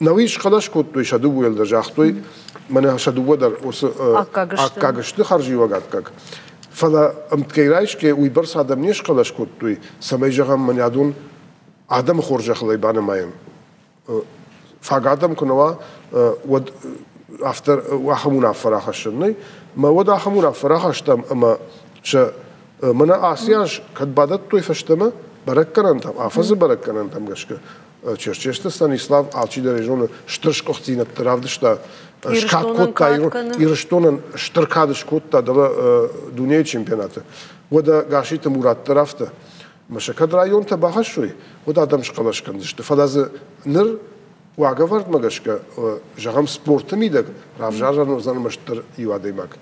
нӕуи схъӕлӕс кодтой сӕ дыууӕйыл дӕр, загътой, мӕнӕ сӕ дыууӕ дӕр уыцы аккаг сты, хӕрзиуӕг аккаг. Фӕлӕ ӕмткӕй райсгӕ уыйбӕрц адӕм не схъӕлӕс кодтой, цӕмӕй, зӕгъӕм, мӕнӕ адон адӕмы хорзӕхыл ӕй банымайӕм. Фаг адӕм куы нӕ уа, уӕд афтӕ ахӕм уынаффӕ рахӕссӕн нӕй. Мӕ уӕд ахӕм уынаффӕ рахастам ӕмӕ сӕ мӕнӕ ацы аз кӕд бадӕттой фӕстӕмӕ бӕрӕггӕнӕнтӕм, афӕдзы бӕрӕггӕнӕнтӕм гӕсгӕ, Черчесты Станислав алчидӕр ӕй зоны, стыр сгуыхтдзинӕдтӕ равдыста, скад кодта Ирыстонӕн, стыр кад скодта дӕлӕ дунейы чемпионаты. Уӕдӕ Гаситы Мурат дӕр афтӕ. Ӕмӕ сӕ кӕд районтӕ бахӕссой, уӕд адӕм схъӕлӕс кӕндзысты. Фӕлӕ дзы ныр уагӕвӕрдмӕ гӕсгӕ, зӕгъӕм, спорты мидӕг равзарӕн уыдзӕн ӕрмӕстдӕр иу адӕймаг.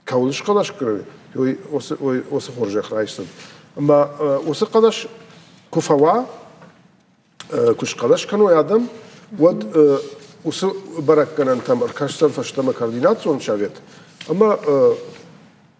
Кӕуыл схъӕлӕс кӕной, уый уыцы хорзӕх райсдзӕн. Ӕмӕ уыцы хъӕлӕс куы фӕуа, куы схъӕлӕс кӕной адӕм, уӕд уыцы бӕрӕггӕнӕнтӕм ӕркӕсдзӕн фӕстӕмӕ координацион совет ӕмӕ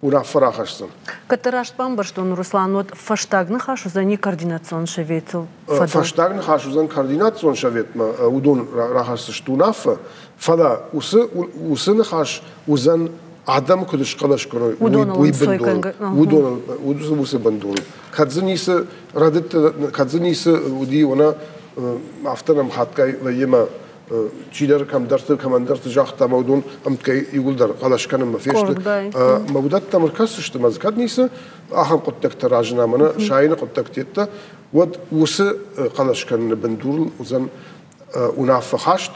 уынаффӕ рахӕсдзӕн. Кӕддӕр раст бамбӕрстон, Руслан, уӕд фӕстаг ныхас уыдзӕни координацион советыл фӕдыл? Фӕстаг ныхас уыдзӕн координацион советмӕ, уыдон рахӕсдзысты уынаффӕ, фӕлӕ уыцы ныхас уыдзӕн адӕм куыд схъӕлӕс кӕной, уый бындурыл, уыдоныл, уыцы бындурыл. Кӕд дзы ницы рӕдыдтӕ, кӕд дзы ницы уыди, уӕнӕ афтӕ нӕм хатгай вӕййы мӕ чидӕр кӕмдӕрты, кӕмӕндӕрты загъта, ӕмӕ уыдон ӕмткӕй иууылдӕр хъӕлӕс кӕнынмӕ фесты. Мӕ уыдӕттӕм ӕркӕсдзысты, мӕ дзы кӕд ницы ахӕм хъуыддӕгтӕ разына, мӕнӕ сайыны хъуыддӕгтӕ, уӕд уыцы хъӕлӕс кӕныны бындурыл уыдзӕн уынаффӕ хаст.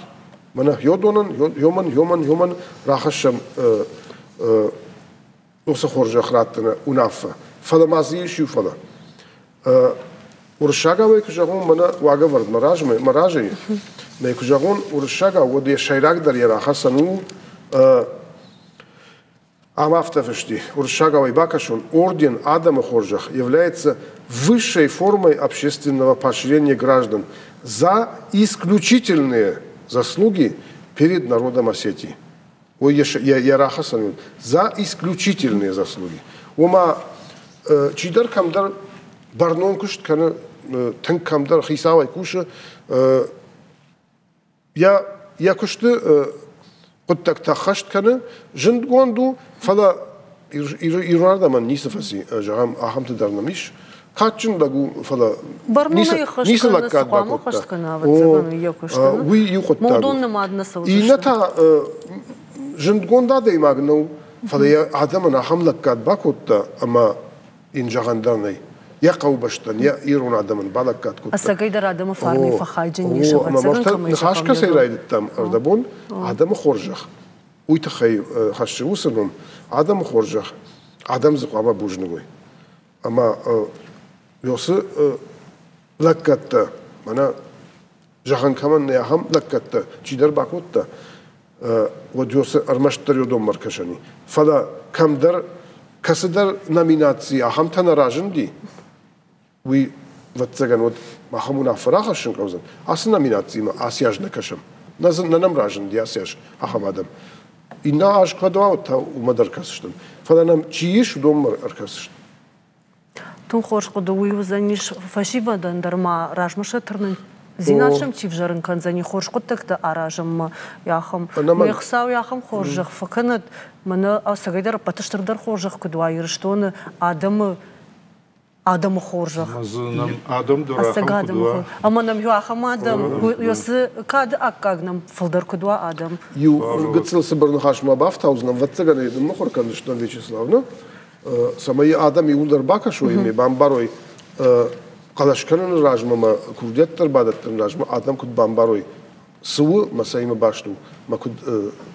Мӕнӕ йодонӕн, йомӕн, йомӕн, йомӕн рахӕссӕм уыцы хорзӕх раттыны уынаффӕ. Фӕлӕ ма дзы ис иу фӕлӕ. Уырыссагау куы зӕгъон, мӕнӕ уагӕвӕрд мӕ размӕ, мӕ разӕй, мӕ куы зӕгъон уырыссагау, уӕд йӕ сӕйрагдӕр йӕ рахӕцӕн у ам афтӕ фысти, уырыссагау ӕй бакӕсон, орден адӕмы хорзӕх является высшей формой общественного поощрения граждан за исключительные заслуги перед народом Осетии. Уый йӕ рахӕцӕн уыд за исключительные заслуги. Ома чидӕр кӕмдӕр бӕрнон куыст кӕны, тынг кӕмдӕр хицауӕй кусы, йӕ куысты хъуыддӕгтӕ ӕххӕст кӕны, зындгонд у, фӕлӕ ирон адӕмӕн ницы фӕци, зӕгъӕм, ахӕмты дӕр нӕм ис. Кадджын лӕг у, фӕлӕ ницы лӕггад бакодта. Уый иу хъуыддаг у. Иннӕ та зындгонд адӕймаг нӕу, фӕлӕ йӕ адӕмӕн ахӕм лӕггад бакодта, ӕмӕ йын зӕгъӕн дӕр нӕй. Йӕ хъӕубӕстӕн, йӕ ирон адӕмӕн балӕггад кодта. Ӕцӕгӕйдӕр адӕмы фарнӕй фӕхайджын ис, ӕвӕццӕгӕн, кӕмӕй Ныхас кӕцӕй райдыдтам ӕрдӕбон, адӕмы хорзӕх. Уый тыххӕй хӕссы уыцы ном, адӕмы хорзӕх, адӕм дзы хъуамӕ бузныг уой. Ӕмӕ уыцы лӕггӕдтӕ, мӕнӕ зӕгъӕн кӕмӕн нӕй, ахӕм лӕггӕдтӕ чидӕр бакодта, уӕд уыцы ӕрмӕстдӕр уыдонмӕ ӕркӕсӕни. Фӕлӕ кӕмдӕр кӕцыдӕр номинаци ахӕмтӕ нӕ разынди, уый, ӕвӕццӕгӕн, уӕд ахӕм уынаффӕ рахӕссын хъӕудзӕн. Ацы номинацимӕ ацы аз нӕ кӕсӕм. Нӕ нӕм разынди ацы аз ахӕм адӕм. Иннӕ аз куы уа, уӕд та уымӕ дӕр кӕсдзыстӕм. Фӕлӕ нӕм чи ис, уыдонмӕ ӕркӕсдзыстӕм. Тынг хорз хъуыды уый уыдзӕнис фӕсивӕдӕн дӕр ма размӕ сӕ тырнындзинад сӕм чи взӕрын кӕндзӕни хорз хъуыддӕгтӕ аразынмӕ, ахӕм. Ме Хуыцау ахӕм хорзӕх фӕкӕнӕд, мӕнӕ ӕцӕгӕйдӕр ӕппӕты стырдӕр хорзӕх куыд уа Ирыстоны адӕмы адӕмы хорзӕх. Адӕм дӕр ахӕм куыд уа. Ӕмӕ нӕм иу ахӕм адӕм, уыцы кады аккаг нӕм фылдӕр куыд уа адӕм. Иу гыццыл цыбыр ныхасмӕ бафтаудзынӕн, ӕвӕццӕгӕн ӕй ныммыхуыр кӕндзыстӕм Вячеслав, нӕ? Цӕмӕй адӕм иууылдӕр бакӕсой ӕмӕ бамбарой, хъӕлӕс кӕныны размӕ ӕмӕ курдиат дӕр бадӕттыны размӕ адӕм куыд бамбарой. Цы у, мӕ цӕимӕ баст у, мӕ куыд,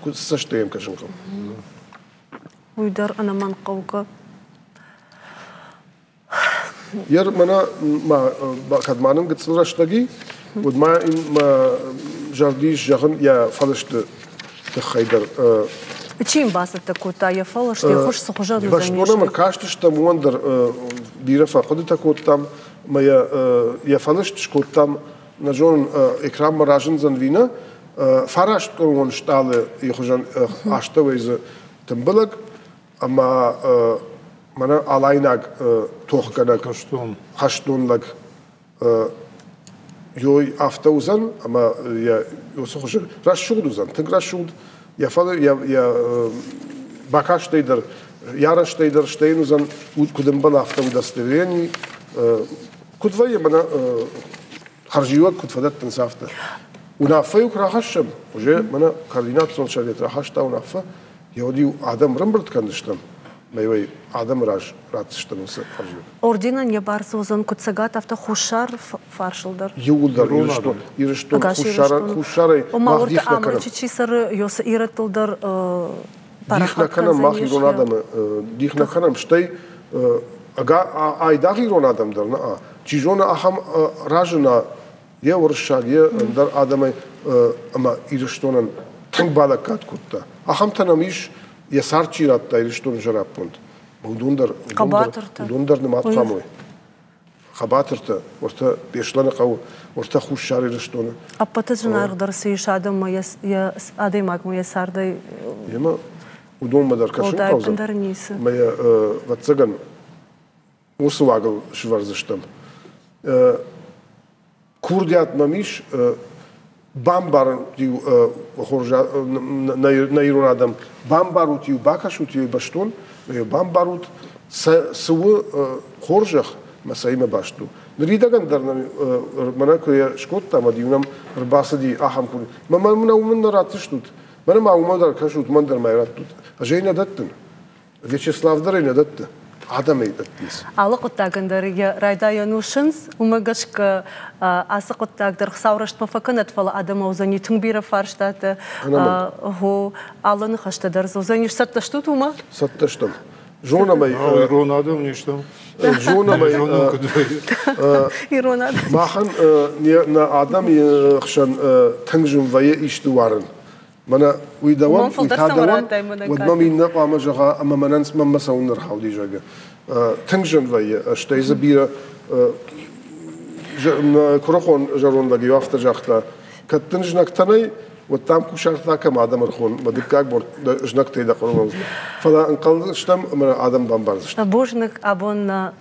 куыд цӕстӕй йӕм кӕсын хъӕуы. Уый дӕр ӕнӕмӕнгхъӕугӕ. Ер мӕнӕ ма кӕд ма нын гыццыл рӕстӕги, уӕд ма ин мӕ зӕрди ис зӕгъын йӕ фӕлысты тыххӕй дӕр. Чи йын бацӕттӕ кодта йӕ фӕлыст, йӕ хуыз цы хуызӕн уыдзӕнис? Бӕстон ӕм ӕркастыстӕм, уымӕн дӕр бирӕ фӕхъуыдытӕ кодтам, ӕмӕ йӕ фӕлыст скодтам, нӕ зонын, экранмӕ разындзӕн ви нӕ, фарасткъуырон стъалыйы хуызӕн астӕуӕй дзы тымбылӕг ӕмӕ мӕнӕ алайнаг тохгӕнӕг хӕстон лӕг ёй афтӕ уыдзӕн ӕмӕ йӕ уыцы хуызы рӕсугъд уыдзӕн, тынг рӕсугъд. Йӕ фӕлӕ йӕ бакастӕй дӕр, йӕ арӕзтӕй дӕр, стӕй йын уыдзӕн, куыд ӕмбӕлы, афтӕ удостоверение. Куыд вӕййы, мӕнӕ хӕрзиуӕг куыд фӕдӕттынц, афтӕ. Уынаффӕ-иу куы рахӕссӕм, уже мӕнӕ координацион совет рахаста уынаффӕ, йӕ адӕм ӕрӕмбырд кӕндзыстӕм, мӕ адӕмы раз ратдзыстӕм уыцы хӕрзиуӕг. Орденӕн йӕ бӕрц уыдзӕн куыд Цӕгат, афтӕ Хуссар фарсыл дӕр. Иууылдӕр Ирыстон, Ирыстон Хуссарӕй мах дих нӕ кӕнӕм. Чи цӕры, ёсы ирӕттыл дӕр дих нӕ кӕнӕм, мах ирон адӕмы дих нӕ кӕнӕм, стӕй айдагъ ирон адӕм дӕр нӕ. Чи зоны, ахӕм разына йе уырыссаг, йе ӕндӕр адӕмӕй ӕмӕ Ирыстонӕн тынг балӕггад кодта. Ахӕмтӕ нӕм ис, йӕ цард чи радта Ирыстоны сӕраппонд. Уыдон дӕр, уыдон дӕр нымад хъуамӕ уой. Хъӕбатыртӕ, уӕртӕ Беслӕны хъӕуы, уӕртӕ Хуссар Ирыстоны. Ӕппӕты зынаргъдӕр цы ис адӕммӕ, йӕ адӕймагмӕ йӕ цардӕй Емӕ уыдонмӕ дӕр кӕсын хъӕудзӕн. Мӕ йӕ, ӕвӕццӕгӕн, уыцы уагыл сывӕрдзыстӕм. Курдиат мӕм ис, бамбарут-иу хорз нӕ ирон адӕм, бамбарут-иу, бакӕсут-иу бӕстон, бамбарут, цы у хорзӕх мӕ цӕимӕ баст у. Ныридӕгӕн дӕр нӕм мӕнӕ куы йӕ скодтам, уӕд-иу нӕм ӕрбацыди ахӕм курдиат. Мӕ мӕнӕ уымӕн нӕ ратдзыстут, мӕнӕ ма уымӕн дӕр кӕсут, мӕн дӕр ма раттут. Ӕз ӕй нӕ дӕттын. Вячеслав дӕр ӕй нӕ дӕтты, адӕм ӕй дӕттынц. Алы хъуыддагӕн дӕр йӕ райдайӕн у сындз, уымӕ гӕсгӕ ацы хъуыддаг дӕр Хуыцау рӕстмӕ фӕкӕнӕд, фӕлӕ адӕммӕ уыдзӕни тынг бирӕ фарстатӕ. Хо, алы ныхӕстӕ дӕр дзы уыдзӕни. Цӕттӕ стут уымӕ? Цӕттӕ стӕм. Зонӕм ӕй. Ирон адӕм не стӕм. Зонӕм ӕй. Ирон адӕм. Махӕн нӕ адӕмы хсӕн тынг зын вӕййы исты уарын. Мӕнӕ уый дӕуӕн, уый та дӕуӕн, уӕд мӕм иннӕ хъуамӕ зӕгъа, ӕмӕ мӕнӕн мӕнмӕ цӕуын ӕрхауди, зӕгъгӕ. Тынг зын вӕййы, стӕй дзы бирӕ куырыхон зӕронд лӕг-иу афтӕ загъта, кӕд дын знӕгтӕ нӕй, уӕд дӕм кусарт ракӕм адӕм ӕрхон, мӕ дыккаг бон знӕгтӕй дӕ хъуырыл Фӕлӕ ӕнхъӕл стӕм ӕмӕ адӕм бамбардзысты. Бузныг, абон нӕ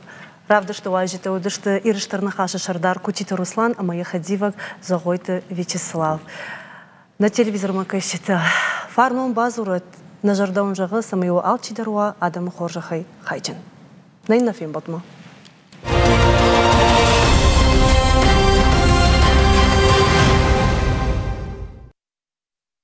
равдысты уазджытӕ уыдысты Иры Стыр Ныхасы сӕрдар Кутиты Руслан ӕмӕ йӕ хӕдивӕг Зӕгъойты Вячеслав. Нӕ телевизормӕ кӕсджытӕ, фарнон бадзурӕд, нӕ зӕрдӕ уын зӕгъы, цӕмӕй уӕ алчидӕр уа адӕмы хорзӕхӕй хайджын. Нӕ иннӕ фембӕлдмӕ.